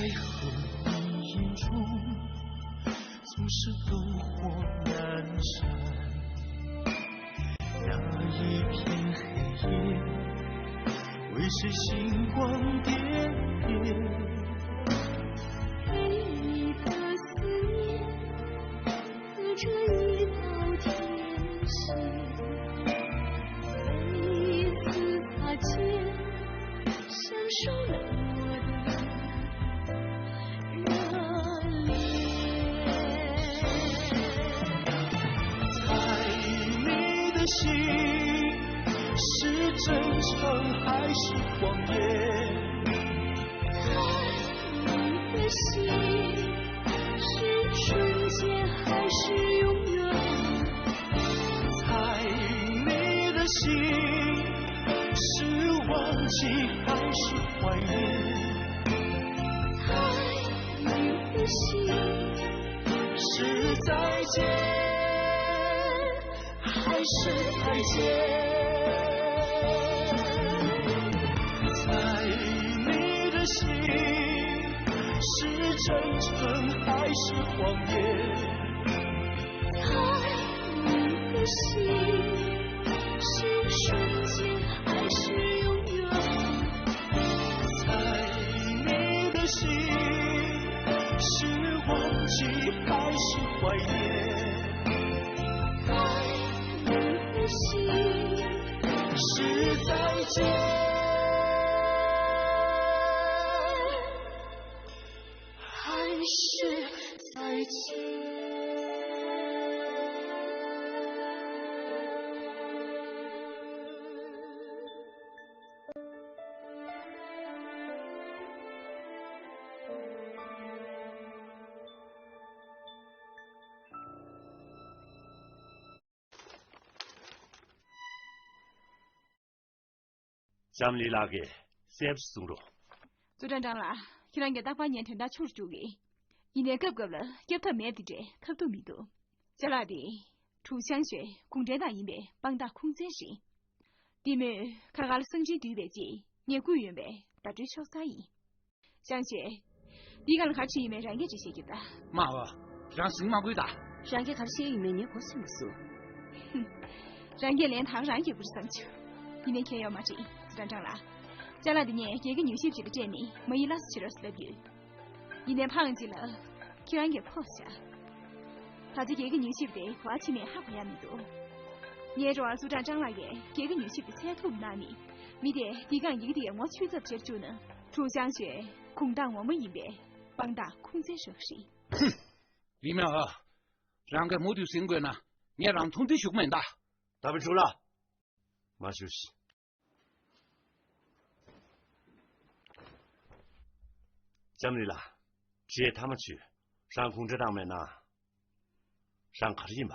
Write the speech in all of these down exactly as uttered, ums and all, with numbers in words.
阴中总是灯火阑珊，那一片黑夜，为谁星光点点？对你的思念，隔着一道天线，每一次擦肩， 享受了我的热烈。猜你的心是真诚还是谎言？猜你的心是瞬间还是永远？猜你的心 是忘记还是怀念？猜你的心是再见还是再见？猜你的心是真诚还是谎言？ 猜你的心是瞬间还是永远？猜你的心是忘记还是怀念？猜你的心是再见 还是再见？ལྕམ་ལི་ལགས་ཀྱིས་གསལ་པོ་གསུང་རོགས། ཙུའུ་ཀྲང་ཀྲང་ལགས། ཁྱེད་རང་གིས་རྟག་པར་ངའི་དོན་དག་ཆུར་བཅུག་གི། ཡིན་ནའི་སྐབས་སྐབས་ལ་སྐྱོབ་ཐབས་མེད་དེ་འདྲའི་ཐབས་སྡུག་མི་འདུག་ཅ་ལག་འདི། ཁྲུའུ་ཞང་ཞུས་གུང་ཁྲན་ཏང་ཡིན་པའི་དཔང་རྟགས་ཁུངས་བཙན་རེད། འདི་མོས་ཁ་ཁ་ལ་གསང་འཕྲིན་བསྡུས་པའི་རྗེས་ངས་བསྐུར་ཡོང་བའི་བརྡ་སྤྲོད་ཤོག་གསར་ཡིན། ཞང་ཞུས། འདི་ག་ལ་ག་བྱེད་ཡིན་མེད་རང་གིས་འགྲེལ་བཤད་རྒྱབ་ད། མ་འོ། རང་ཟིང་མ་དགོས་ད། རང་གིས་ག་རེ་བཤད་ཡིན་མེད་ངས་གོ་སོང་མ་སོང་། རང་གིས་ལན་ད་རང་རྒྱབ་པར་བསམ་བྱུང་། ཡིན་ནའི་ཁྱད་ཡོད་མ་རེད་ཙུའུ་ཀྲང་ཀྲང་ལགས། ཅ་ལག་འདི་ངས་རྒྱལ་ཁབ་མྱུལ་ཞིབ་ཅིག་ལ་སྤྲད་ནས་མ་ཡིག་སླར་གསོ་བྱེད་རོགས་ཟེར་ལབ་ཡོད། ཡིན་ནའི་ཕངས་ཅིག་ལ། ཁྱེད་རང་གིས་ཕོག་བཞག་ད་ཆ་རྒྱལ་ཁབ་མྱུལ་ཞིབ་དེ་ག་པར་ཕྱིན་མིན་ཧ་གོ་ཡ་མི་འདུག་ངའི་རོགས་པ་ཙུའུ་ཀྲང་ཀྲང་ལགས་ཀྱིས་རྒྱལ་ཁབ་མྱུལ་ཞིབ་དེ་འཚོལ་ཐུབ་གནང་ནས། མི་དེས་འདི་གང་ཡི་གེ་དེ་ངོ་ཆོད་ཚབས་ཆེར་བཅུག་ན། ཁྲུའུ་ཞང་ཞུས་གུང་ཐང་ངོ་མ་ཡིན་པའི་དཔང་རྟགས་ཁུངས་བཙན་ཞིག་རེད། ལི་མེ་ཨ། རང་གིས་མུ་མཐུད་ཟིན་དགོས་ན་ངས་རང་མཐོང་ཆུང་ཞུ་གི་མེད་ད། ད་བུ་ཕྲུག་ལགས། མ་ཞུ་ཞིག་ལྕམ་ལི་ལགས། བྱས་ཐ་མ་བྱོས། རང་གུང་ཁྲན་ཏང་མེད་ན། རང་ག་རེ་ཡིན་པ།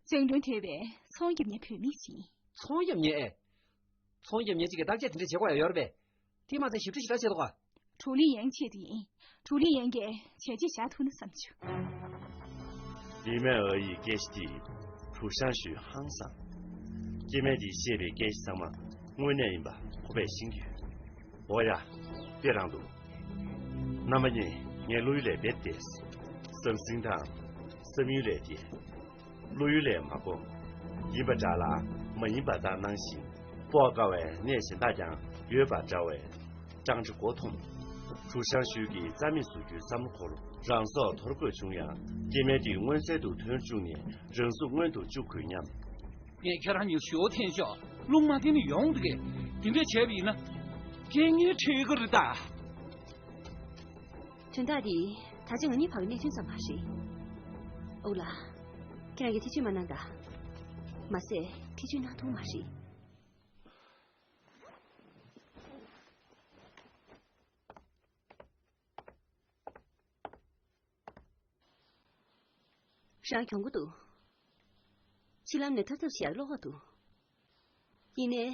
བཅིངས་འགྲོལ་ཐེབས་པའི་ཚོང་རྒྱབ་མཁན་བུད་མེད་ཅིག་ཡིན། ཚོང་རྒྱབ་མཁན་ཨེ། ཚོང་རྒྱབ་མཁན་ཅིག་གིས་བརྟག་དཔྱད་དེ་འདྲ་བྱེད་དགོས་ཡ་ཡོད་རེད་པས། དེ་མ་ཚད་ཞིབ་ཕྲ་ཞིབ་ཕྲ་བྱེད་དོ་ག་ཀྲུའུ་ལི་ཡང་ཆེད་དུ་ཡིན། ཀྲུའུ་ལི་ཡང་གིས་བྱས་རྗེས་བཞག་ཐུབ་ན་བསམ་བྱུང་། ལི་མེ་ཨ་ཡིས་སྐད་ཆ་དེ་ཁྲུའུ་ཞང་ཞུས་ཧང་སངས། སྐྱེ་དམན་དེས་བཤད་པའི་སྐད་ཆ་ཚང་མ་དངོས་གནས་ཡིན་པ་ཁོ་པས་ཤེས་ཀྱི་ཡོད། འོ་ཡ། དཔེ་རང་འདུག་རྣམ་པ་གཉིས་ངའི་བློ་ཡུལ་ལས་འབེབས་ཏེ། བསམ་སེམས་དང་བསམ་ཡུལ་ལས་ཏེ། བློ་ཡུལ་ལས་མ་གོ། ཡིན་པ་འདྲ་ལ་མ་ཡིན་པ་ལྟར་སྣང་ཞིང་། དཔོག་དཀའ་བའི་གནས་གཞན་དག་ཀྱང་ཡོད་པ་འདྲ་བས། ཀྲང་ཀྲི་མགོ་འཐོམས། ཁྲུའུ་ཞང་ཞུས་ཀྱིས་རྩ་མེད་བཟོ་རྒྱུའི་བསམ་བློ་འཁོར། རང་སྲོག་ཐོར་དགོས་བྱུང་ཡང་། སྐྱེ་དམན་དེ་མངོན་གསལ་དུ་དོན་བཅུག་ནས་རང་གཟུགས་མངོན་དུ་བཅུག་དགོས་སྙམ། ངས་ཁྱེད་རང་གཉིས་ཞུ་བོ་འཐེན་ཤོག་རླུང་མ་བསྟན་ནས་ཡོང་འདུག་གས། དེ་འདྲ་བྱས་པ་ཡིན་ན། སྐད་ངན་འཕྲད་ཀྱི་རེད་ད། དོན་དག་འདི་ད་ཆ་ང་གཉིས་བར་གྱི་གནད་དོན་ཙམ་མ་རེད། ཨོ་ལ། ཁྱེད་རང་གིས་ཐེ་ཇུས་མ་གནང་ད། མ་ཟད་ཐེ་ཇུས་གནང་ཐུབ་མ་རེད། རང་གྱོང་གུད་འདུག་ཕྱི་ལམ་ནས་ཐར་ཐབས་བྱེད་ཡར་བློ་ཁོག་འདུག་ཡིན་ནའི།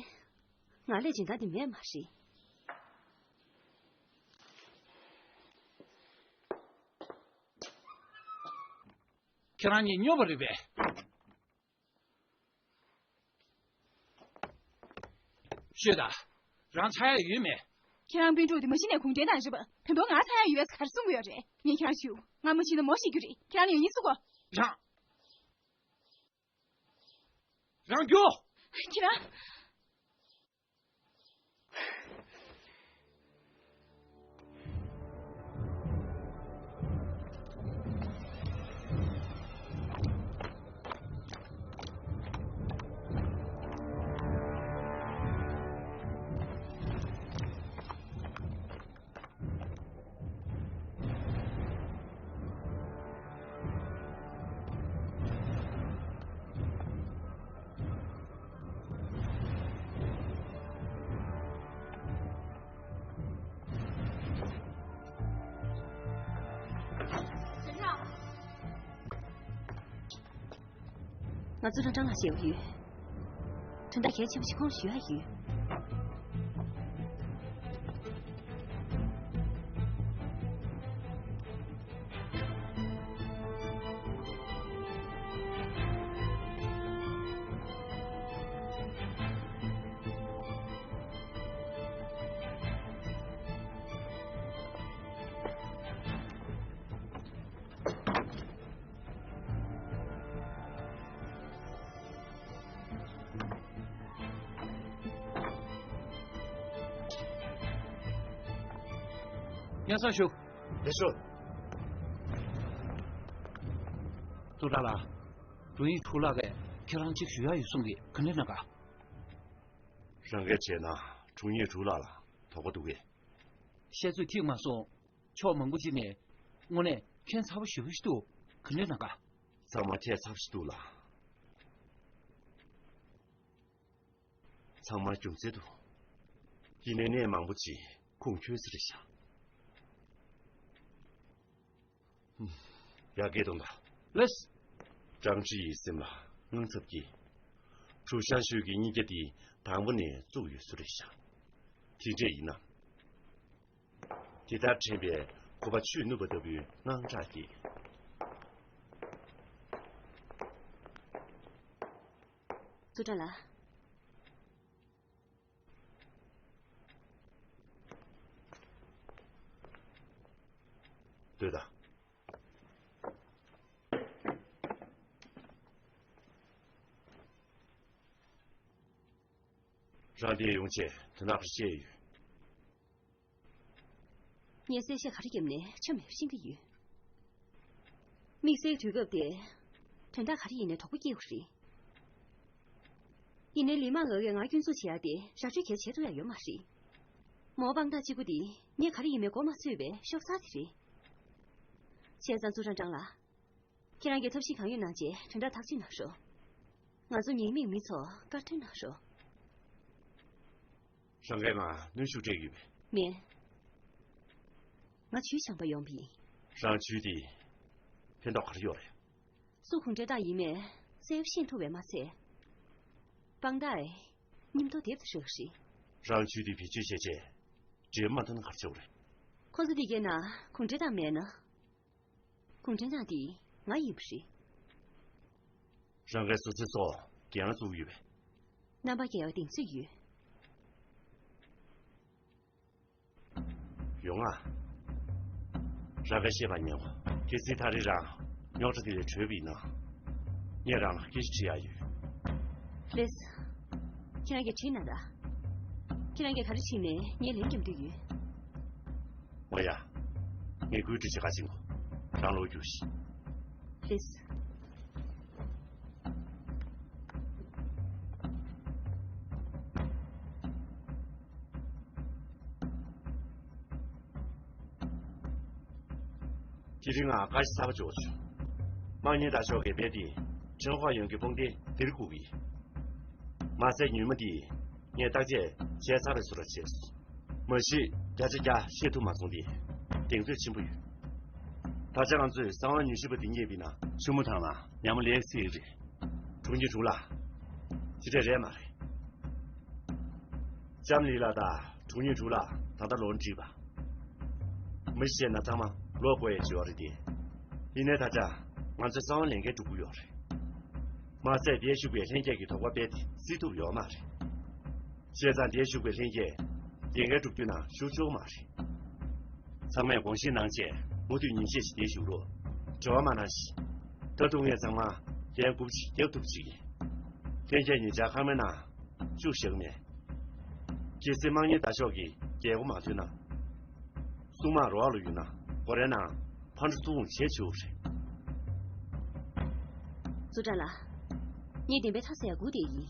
ང་ལས་སྦྱིན་བདག་འདི་མེད་མ་རེད། ཁྱེད་རང་གཉིས་སྨྱོ་བ་རེད་པས། ཤོད་ད། རང་ཆགས་ཡ་ཡོད་མེད། ཁྱེད་རང་སྤུན་གྲོགས་དེ་མ་གཞི་ནས་གུང་ཁྲན་ཏང་རེད་པ། བོད་པ་ང་ཚང་ཡང་ཡོད་པས་ག་རེ་གསུང་གི་ཡོད་རེད། ངས་ཁྱེད་རང་ཞུ། ང་མ་ཕྱིན་ན་མོ་ཤི་རྒྱུ་རེད། ཁྱེད་རང་ལ་ཡང་ཡིན་གསུང་གོ། རང་། རང་རྒྱུ། ཁྱེད་རང་། ང་ཚོ་ཀྲང་ཀྲང་ལགས་བཤད་པ་ཡོད། དོན་དག་གལ་ཆེན་པོ་ཞིག་ཁོང་ལ་ཞུ་ཡ་ཡོད། སྙན་སེང་ཞུ། ལེགས་ཤོག་ཙུའུ་ཀྲང་ལགས། དྲུང་ཡིག་ཁྲུའུ་ལགས་ཀྱིས་ཁྱེད་རང་གཅིག་ཞུ་ཡ་ཡོད་གསུང་གི། ག་འདྲ་གནང་ག། རང་གིས་བྱས་ན་དྲུང་ཡིག་ཁྲུའུ་ལགས་ལ་དོགས་པ་འདུག་གས། བཤད་ཚོད་ཐིག་མ་སོང་། ཕྱོགས་མང་པོ་ཅིག་ནས་དངོས་གནས་ཁྱད་མཚར་པོ་ཞེ་པོ་ཞིག་འདུག། ག་འདྲ་གནང་ག། ཚང་མ་ཁྱད་མཚར་པོ་ཞིག་འདུག་ལགས། ཚང་མར་རྒྱུ་མཚན་འདུག། ཡིན་ནའི་གནད་མང་པོ་ཅིག་ཁུངས་འཁྱོལ་ས་རེད་ཤག། ཡར་རྒྱས་གཏོང་དང་། ལགས། ཀྲང་ཀྲི་ཡི་སེམས་ལ་དངངས་འཚབ་སྐྱེས། ཁྲུའུ་ཞང་ཞུས་ཀྱི་གཉིས་ཀ་དེ་དང་པོ་ནས་བཙུགས་ཡོད་ས་རེད་ཤག། དེ་འདྲས་ཡིན་ན། དེ་ལྟར་དྲན་པས་ཁོ་པ་ཆུས་བསྣུབས་པ་ལྟ་བུའི་དངངས་སྐྲག་སྐྱེས། ཙུའུ་ཀྲང་ལགས། སྡོད་དང་། རང་འདིར་ཡོང་བྱས་དོན་དག་ག་རེ་བཤད་ཡོད། ངས་གསལ་བཤད་ག་རེ་བརྒྱབ་ནས་ཆ་མེད་པ་ཤེས་ཀྱི་ཡོད། དམིགས་བསལ་དུས་སྐབས་དེ། དོན་དག་ག་རེ་ཡིན་ནའི་དོགས་པ་སྐྱེ་དགོས་རེད། ཡིན་ནའི་ལི་མ་ངག་གིས་ང་སྐྱོན་འཛུགས་བྱེད་ཡ་དེ་ར་སྤྲོད་གལ་ཆེ་ཐུབ་ཡ་ཡོད་མ་རེད། མོ་དཔང་རྟགས་གཅིག་པུ་དེ་ངས་ག་རེ་ཡིན་མིན་མགོ་མ་ཚོས་པའི་ཤོག་གསར་དེ་རེད། བྱས་ཙང་ཙུའུ་ཀྲང་ཀྲང་ལགས། ཁྱེད་རང་གིས་ཐབས་ཤེས་གང་ཡོད་གནང་བྱས་དོན་དག་ཐག་གཅོད་གནང་ཤོག། ང་ཚོ་ཉེས་མེད་མི་ཚོ་བཀའ་དྲིན་གནང་ཤོག། རང་གིས་ང་གནོན་ཤུགས་སྤྲད་ཡོད་པས། མེད། ང་ཇུས་བྱང་པ་ཡོང་བ་ཡིན། རང་ཇུས་དེ་ཕན་ཐོགས་ག་རེ་ཡོད་རེད། སུ་གུང་ཁྲན་ཏང་ཡིན་མིན་གསལ་པོ་ཤེས་ཐུབ་པས་མ་ཚད། དཔང་རྟགས་མཉམ་དུ་སྡེབ་ཏུ་བཞག་རེད། རང་ཇུས་དེ་བེད་སྤྱོད་བྱས་བྱས་འགྲེལ་མ་ཐོན་ན་ག་རེ་བྱེད་དགོས་རེད། ཁོ་ཚོ་འདི་གའི་ནང་གུང་ཁྲན་ཏང་མེད་ན། གུང་ཁྲན་ཏང་དེ་ང་ཡིན་པ་རེད། རང་གིས་སོ་ཚིས་སོགས་འགན་ལ་བཙུགས་ཡོད་པས། རྣམ་པ་རྒྱལ་བ་གདེང་ཚོད་ཡོད། ཡོང་ང་། རང་གིས་བཤད་པ་ཉན་གོ། གལ་སྲིད་ད་རེས་རང་རྙོག་དྲ་དེ་ལས་གྲོལ་བ་ཡིན་ན། ངས་རང་ལ་སྐད་ཆ་དྲི་ཡ་ཡོད། ལེས། ཁྱེད་རང་གིས་དྲིས་གནང་དང་། ཁྱེད་རང་གིས་ག་རེ་དྲིས་མིན་ངས་ལན་རྒྱབ་འདོད་ཡོད། འོ་ཡ། ངས་བཀོད་སྒྲིག་བྱེད་ག་ཕྱིན་གོ། རང་ལོག་རྒྱུགས་ཤིག། ལེས། དེ་རིང་ང་བཀའ་ཤག་གསར་པ་འཇོག་བྱུང་། དམངས་གཉེར་དྲག་ཤོས་ཀྱི་དཔེ་དེ་ཁྲེན་ཧྭ་ཡོན་གྱི་དཔུང་སྡེ་འདིར་བསྐུར་གི་ཡིན། མ་ཟད་ཉུལ་མ་འདི་ངས་བརྟག་དཔྱད་བྱས་ཚར་བའི་བཟོ་འདྲ་བྱས་སོང་། མ་གཞི་བརྒྱ་ཆ་བརྒྱ་ཤེས་ཐུབ་མ་སོང་སྟེ། གདེང་ཚོད་ཆེན་པོ་ཡོད། ད་ཆ་ང་ཚོས་གསང་བ་ཉུལ་ཞིབ་པ་འདི་རྙེད་པ་ཡིན་ན། ཆུ་མོ་ཐང་ལ་ཉ་མོ་ལེགས་ཚིག་རེད། དྲུང་ཉི་དྲུང་ལ། ཅི་འདྲ་རེད་མ་རེད། ལྕམ་ལི་ལགས་དང་དྲུང་ཉི་དྲུང་ལགས་ད་ལྟ་ལོ་ན་བགྲེས་པ། མི་ཤེས་ན་ཚང་མ་ལོ་འགོར་ཡའི་བྱེད་པ་རེད་དེ། ཡིན་ནའི་ད་ཆ་ང་ཚོའི་གསང་བ་ལེན་མཁན་དྲུག་པོ་ཡོད་རེད། མ་ཟད་འདིར་བཞུགས་པའི་ལྷན་རྒྱས་ཀྱི་དོགས་པ་རྦད་དེ་སེལ་ཐུབ་ཡོད་མ་རེད། བྱས་ཙང་འདིར་བཞུགས་པའི་ལྷན་རྒྱས། འགན་འཁྱེར་སྒྲུབ་རྒྱུ་ན་ཤུགས་ཆེ་བ་མ་རེད། ཚང་མས་དགོངས་བཞེས་གནང་བྱས་མུ་མཐུད་ཉིན་ཤས་ཤིག་བསྡད་བཞུགས་རོགས། བྲེལ་བ་མ་གནང་ཞིག་ད་དུང་ངས་ཚང་མ་འགན་འགུབ་ཅིག་རྒྱག་ཐུབ་ཅིག་ཡིན། ལྷན་རྒྱས་ཉིན་ཆར་ཁང་མའི་ནང་བཅུག་བཞག་མེད། གལ་སྲིད་དམངས་གཉེར་ལྟ་ཞོག་གི་རྒྱལ་སྒོ་མ་ཐོན་ན། སྲུང་དམག་རོགས་ལ་ཡོད་ན་སྒོ་རའི་ནང་ཕར་འགྲོ་ཚུར་འོང་བྱེད་ཆོག་རེད། ཙུའུ་ཀྲང་ལགས། ངས་བདེན་པའི་མཐའ་གསལ་ཡ་སྒུག་བསྡད་ཡིན།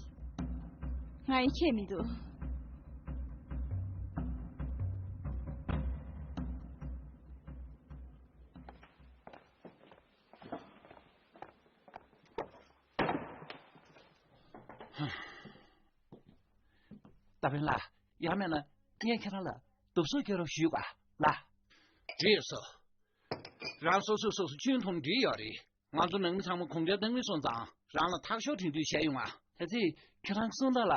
ང་ཡི་ཁྱད་མི་འདུག་ཏ་ཕིན་ལགས། ཡང་མིན་ན་ངས་ཁྱེད་རང་ལ་བསྡུ་གསོག་སྐྱོན་རོགས་ཞུས་པ་ལ། འགྲིག་སོང་། རང་སོ་སོས་སོ་སོ་ཁྱོན་མཐོང་འགྲིག་ཡོད་རེད། ང་ཚོ་ནང་མི་ཚང་མ་གུང་ཁྲན་ཏང་མི་སོང་ཙང་རང་ལ་ཐག་ཤོག་དྲན་དུས་བཤད་ཡོང་ང་། ད་ཚེ་ཁྱེད་རང་གསུངས་དང་ལ།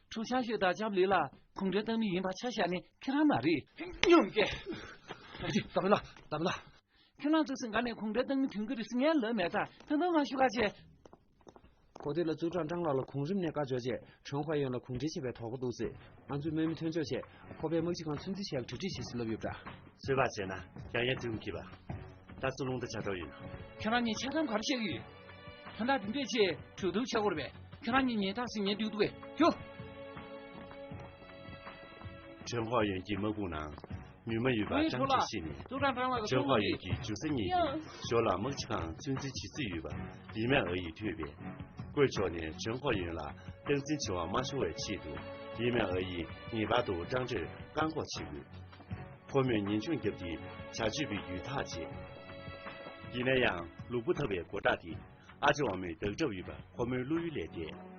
ཁྲུའུ་ཆང་ཤོས་དང་ལྕམ་ལི་ལ་གུང་ཁྲན་ཏང་མི་ཡིན་པ་ཆ་བཞག་ནས་ཁྱེད་རང་མ་རེད། སྙོམས་སྐད། ད་ཅི་ད་བ་ལ་ད་བ་ལ། ཁྱེད་རང་ཚོ་སེམས་ཁ་ནས་གུང་ཁྲན་ཏང་མི་ཐོན་གི་རེད་ཟེར་ངས་ལབ་མེད་ད། ད་དུང་ང་ཞུ་ག་བྱས། གོ་དེ་ལ་ཙུའུ་ཀྲང་ཀྲང་ལགས་ལ་གོང་རིམ་ནས་བཀའ་འབྱོར་རྗེས་ཁྲོན་ཧྭ་ཡོན་ལ་གུང་ཁྲན་ཆེན་པོའི་དོགས་པ་འདུག་ཟེར། ང་ཚོའི་དམག་མི་ཐོན་ཆོག་ཆེད་ཁོ་པས་དམག་སྤྱི་ཁང་ཚུན་རྩིས་བྱས་གྲ་སྒྲིག་བྱེད་ཟེར་ལབ་ཡོད་པ་འདྲ། ཚོད་དཔག་བྱས་ན་ཡང་ཡང་དུས་མི་འཁྱོལ་བ། ད་གཙོ་རླུང་རྟ་ཆག་འགྲོ་ཡོད། ཁྱེད་རང་གཉིས་ཆ་ཚང་ག་རེ་བཤད་ཀྱི་ཡོད། ད་ལྟ་འདི་འདྲས་བྱས་གྲོས་བསྡུར་བྱེད་དགོས་རེད་པས། ཁྱེད་རང་གཉིས་ཉེས་ཐག་ཟིན་ཉེན་སྡུག་འདུག་གས་ཁྱོ། ཁྲོན་ཧྭ་ཡོན་གྱི་དམག་དཔུང་ནང་མུན་པ་ཡོད་པ་ཀྲང་ཀྲི་ཤིས་ནས། ཁྲོན་ཧྭ་ཡོན་གྱི་འཇུ་ས་གཉིས་ཀྱི་ཞོར་ལ་དམག་སྤྱི་ཁང་ཚུན་རྩིས་བྱེད་རྩིས་ཡོད་པ་ལི་མེ་ཨ་ཡིས་ཐོས་པས། བཀོད་ཕྱོགས་ནས་ཁྲོན་ཧྭ་ཡོན་ལ་སྟངས་འཛིན་བྱེད་པ་མ་ཤོར་བའི་ཆེད་དུ་ལི་མེ་ཨ་ཡིས་ངེས་པར་དུ་ཀྲང་ཀྲིར་བཀག་འགོག་བྱེད་དགོས། ཁོ་མོས་ཉེན་ཆུང་བརྒྱབ་སྟེ་བྱ་སྤྱོད་པའི་ཡུལ་ཐག་བཅད། ཡིན་ན་ཡང་ལུས་པོ་ཐར་བའི་མགོ་སྐྲ་དེ་ཨ་ཅེ་དབང་མོས་བདག་སྒྲུབ་ཡོད་པ་ཁོ་མོའི་བློ་ཡུལ་ལས་འདས།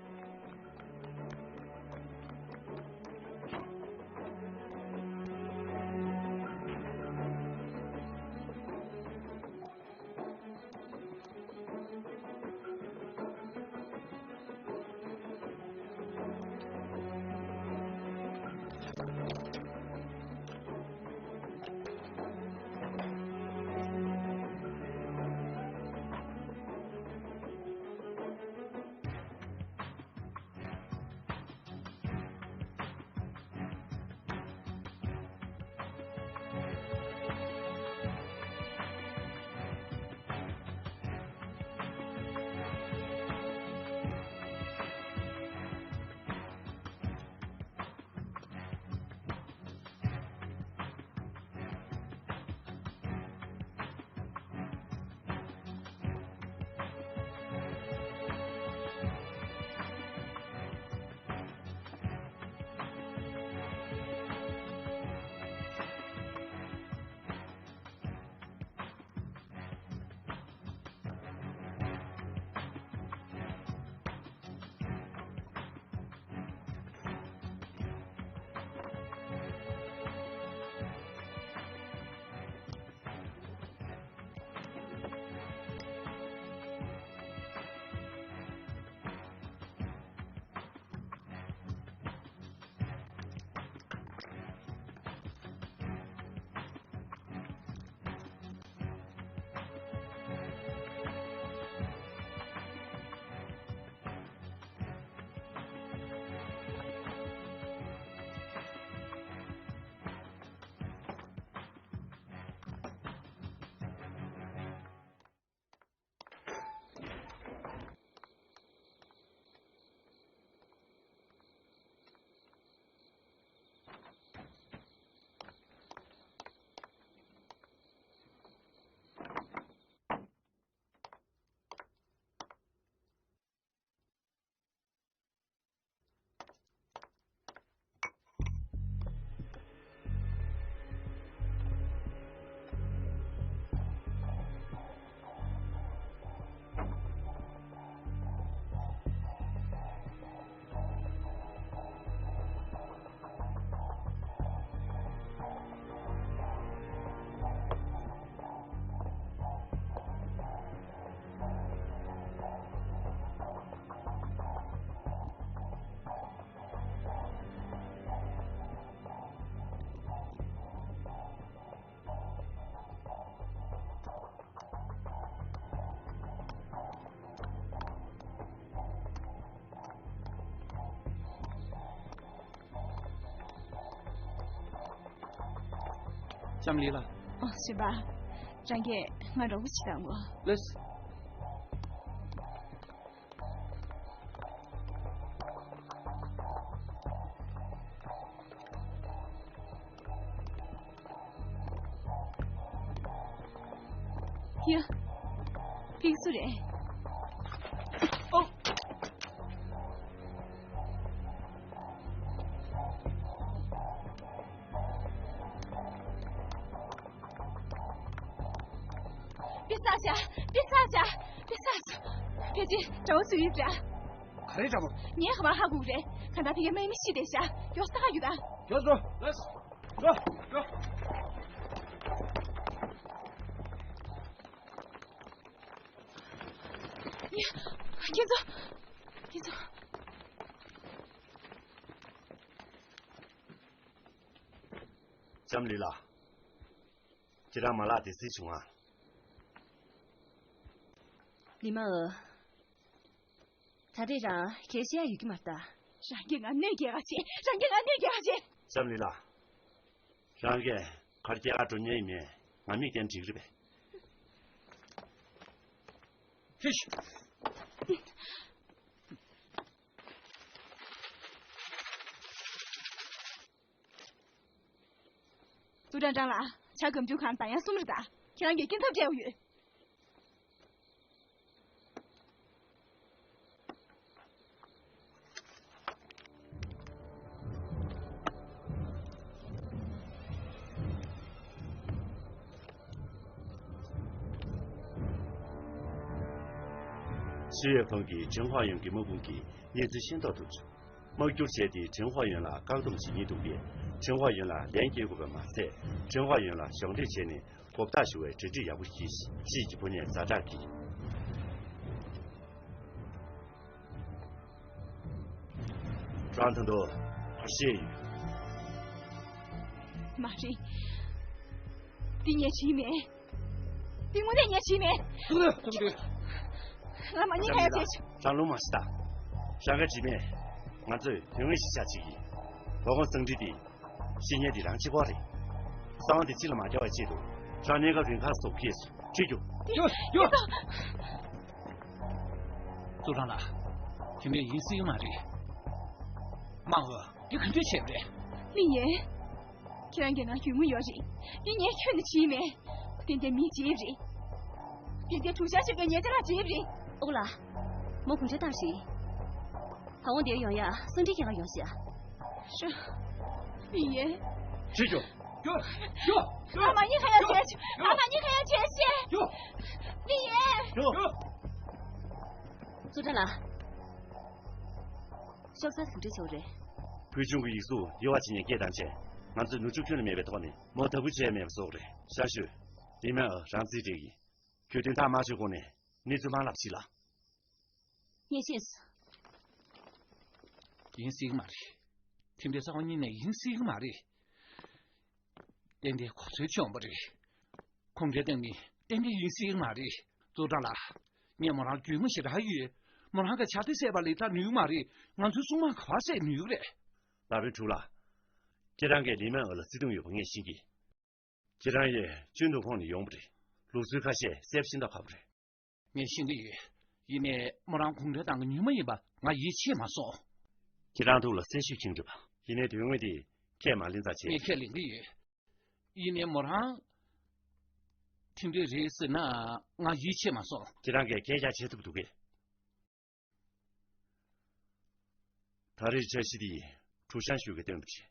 ལྕམ་ལི་ལགས། ཨོ། གཞོན་པ། རང་གིས་ང་རོགས་པ་བྱེད་དང་གོ། ལགས་སོ། ཡ། ཕིག་སུ་རེད། ཨོ། པེ་ས་ཞ། པེ་ས་ཞ། པེ་ས་ཞ། ཕལ་ཆེར་དགྲ་བོ་སུ་ཡིན་འདྲ། ག་རེ་འདྲ་བོ། ངས་ཧ་མ་ཧ་གོ་གི་རེད། གང་ལྟར་ཕ་གིར་དམག་མི་ཤི་བསྡད་ཤག་ཡོ་ས་ཁ་ཡོད་ད། ཡོ་སོ། ལགས་སོ། འགྲོ། འགྲོ། ཡ། ཁྱེད་ཚོ། ཁྱེད་ཚོ། ལྕམ་ལི་ལགས། ཁྱེད་རང་མ་ལགས་དེ་སྲིད་བྱུང་ང་། ལི་མ་ཨོ། ད་རེས་རང་གལ་ཤེས་ཡ་ཡོད་ཀྱི་མ་རེད་ད། རང་གིས་ང་གནོད་སྐྱེལ་ག་བྱེད། རང་གིས་ང་གནོད་སྐྱེལ་ག་བྱེད། ལྕམ་ལི་ལགས། རང་གིས་ག་རེ་སྐྱེལ་ག་འགྲོ་མཁན་ཡིན་མིན་ང་མིག་བསྟན་འགྲིག་རེད་པས། ཧིཤ། ཙུའུ་ཀྲང་ཀྲང་ལགས། བྱ་སྒམ་ཆུང་ཁང་ད་ཡང་གསུམ་རེད་ད། ཁྱེད་རང་གིས་སྐྱིན་ཚབ་སྤྲད་ཡོད། ཞི་ཡོད་ཕང་གིས་ཁྲེན་ཧྭ་ཡོན་གྱི་དམག་དཔུང་གི་གནས་ཚུལ་ཤེས་རྟོགས་ཐུབ་བྱུང་། དམག་སྒྱུར་བྱས་ཏེ་ཁྲེན་ཧྭ་ཡོན་ལ་བཀག་སྡོམ་བྱེད་ཉེན་འདུག་པས། ཁྲེན་ཧྭ་ཡོན་ལ་ལན་སྐྱེལ་དགོས་པ་མ་ཟད། ཁྲེན་ཧྭ་ཡོན་ལ་གཞོགས་འདེགས་བྱས་ནས་གོ་བརྡ་ཞུ་བའི་གྲ་སྒྲིག་ཡག་པོ་གྱིས་ཤིག་ཅེས་ཀྱི་ཕོ་ཉས་ཛ་དྲག་གིས། ཀྲང་ཐང་ཏོ། ཤེས་ཡོད། མ་རེད། འདི་ངས་བྱས་མེད། འདི་དངོས་གནས་ངས་བྱས་མེད། ཐུགས་རྗེ་ཆེ། ང་མ་ཉེས་ཁ་ཡ་བྱས་བྱུང་། རང་ལུང་མ་ཤི་ད། རང་ག་བྱས་མེད། ང་ཚོས་དོན་དངོས་གཞིར་བཞག་བྱེད་ཀྱི། དོ་དགོང་གསང་འཕྲིན་འདི། བཤེས་གཉེན་འདི་རང་གཅིག་པོ་རེད། གསང་བ་འདི་ཕྱི་ལ་མ་འཁྱོལ་བའི་ཆེད་དུ། རང་གནས་སྐབས་རིང་ཁ་སོགས་ཁྱེར་སོང་། ཁྲིད་རྒྱུ། ཡོ། ཡོ། ཙུའུ་ཀྲང་ལགས། དེ་འདྲ་ཡིན་སྲིད་ཀྱི་མ་རེད། མ་འོ། འདི་ག་འདྲ་བྱས་པ་རེད། ལི་ཡན། ཁྱེད་རང་གིས་ང་གྱོད་དངུལ་ཡོད་རེད། འདི་ངས་ཁྱོན་ནས་བྱས་མེད། ཏན་ཏན་མིས་བྱས་རེད། ཏན་ཏན་ཀྲུའུ་ཞང་ཞུས་ཀྱིས་ཉེ་ཆར་ལ་བྱས་རེད། ཨོ་ལགས། མོ་གུང་ཁྲན་ཏང་རེད། ད་དགོང་འདིར་ཡོང་ཡ་གསང་འཕྲིན་རྒྱག་ག་ཡོང་ཤག་ཤ། ལི་ཡན། ཁྲིད་རྒྱུ། རྒྱུ། རྒྱུ། ང་མ་ཉེས་ཁ་ཡ་བྱས། ང་མ་ཉེས་ཁ་ཡ་བྱས་ཤེས། རྒྱུ། ལི་ཡན། རྒྱུ། ཙུའུ་ཀྲང་ལགས། ཤོག་ས་ཟིན་བྲིས་ཆོག་རེད། ཕུལ་བྱུང་གི་ཡིག་གཟུགས་དབྱེ་བ་ཕྱེ་ནས་སྐད་བཏང་བྱས། ང་ཚོས་ནུབ་ཕྱོགས་ཁྱོན་ནས་མེད་པའི་ཐོག་ནས་མོ་དག་པོ་བྱས་མེད་པ་བཟོ་དགོས་རེད། ཞང་ཞུས། ལི་མན་ཨོ་རང་རྩིས་སྤྲད་ཀྱིས། གྱོད་དོན་ཐག་མ་ཆོད་གོང་ནས་གནས་ཚུལ་མང་ལབ་ཞིག་ལ། ངས་ཤེས་སོང་། ཡིན་སྲིད་ཀྱི་མ་རེད། ཐེངས་འདིའི་གསང་བ་རྙིང་ནས་ཡིན་སྲིད་ཀྱི་མ་རེད། ཏན་ཏན་གོ་ཚོད་བྱུང་བ་རེད། གུང་ཁྲན་ཏང་མི་ཏན་ཏན་ཡིན་སྲིད་ཀྱི་མ་རེད། ཙུའུ་ཀྲང་ལགས། ངས་མོ་རང་རྒྱུས་མངའ་ཞེ་དྲག་ཡོད། མོ་རང་གི་ཕྱག་དེབ་བསད་པ་ལས་ད་ནུས་མ་རེད། ང་ཚོའི་སྲུང་དམག་ག་པར་བསད་ནུས་རེད། ལ་བན་ཕྲུག་ལགས། ཁྱེད་རང་གིས་ལི་མན་ཨོ་ལ་བརྩེ་དུང་ཡོད་པ་ངས་ཤེས་ཀྱི། ཁྱེད་རང་ཡང་ཅུན་ཏུང་ཁོངས་ནས་ཡོང་བ་རེད། ལུགས་སྲོལ་ཁ་ཤས་གསལ་པོ་ཤེས་སྟངས་ཁག་པོ་རེད། ངས་ཤེས་ཀྱི་ཡོད། ཡིན་ནའི་མོ་རང་གུང་ཁྲན་ཏང་གི་ཉུལ་མ་ཡིན་པ་ང་ཡིད་ཆེས་མ་སོང་། ཁྱེད་རང་ཐུགས་ལ་གསལ་ཤོས་ཁྱེར་འདུག་པ། ཡིན་ནའི་དོན་དངོས་དེ་ཁས་མ་ལེན་ཙང་བྱས། ངས་ཁས་ལེན་གྱི་ཡོད། ཡིན་ནའི་མོ་རང་དེ་འདྲ་རེད་ཟེར་ན་ང་ཡིད་ཆེས་མ་སོང་། ཁྱེད་རང་གིས་སྐད་རྒྱག་བྱེད་ཐུབ་འདུག་གས། ད་རེས་འཆར་གཞི་དེ་ཀྲུའུ་ཞང་ཞུས་ཀྱིས་བཏོན་པ་རེད།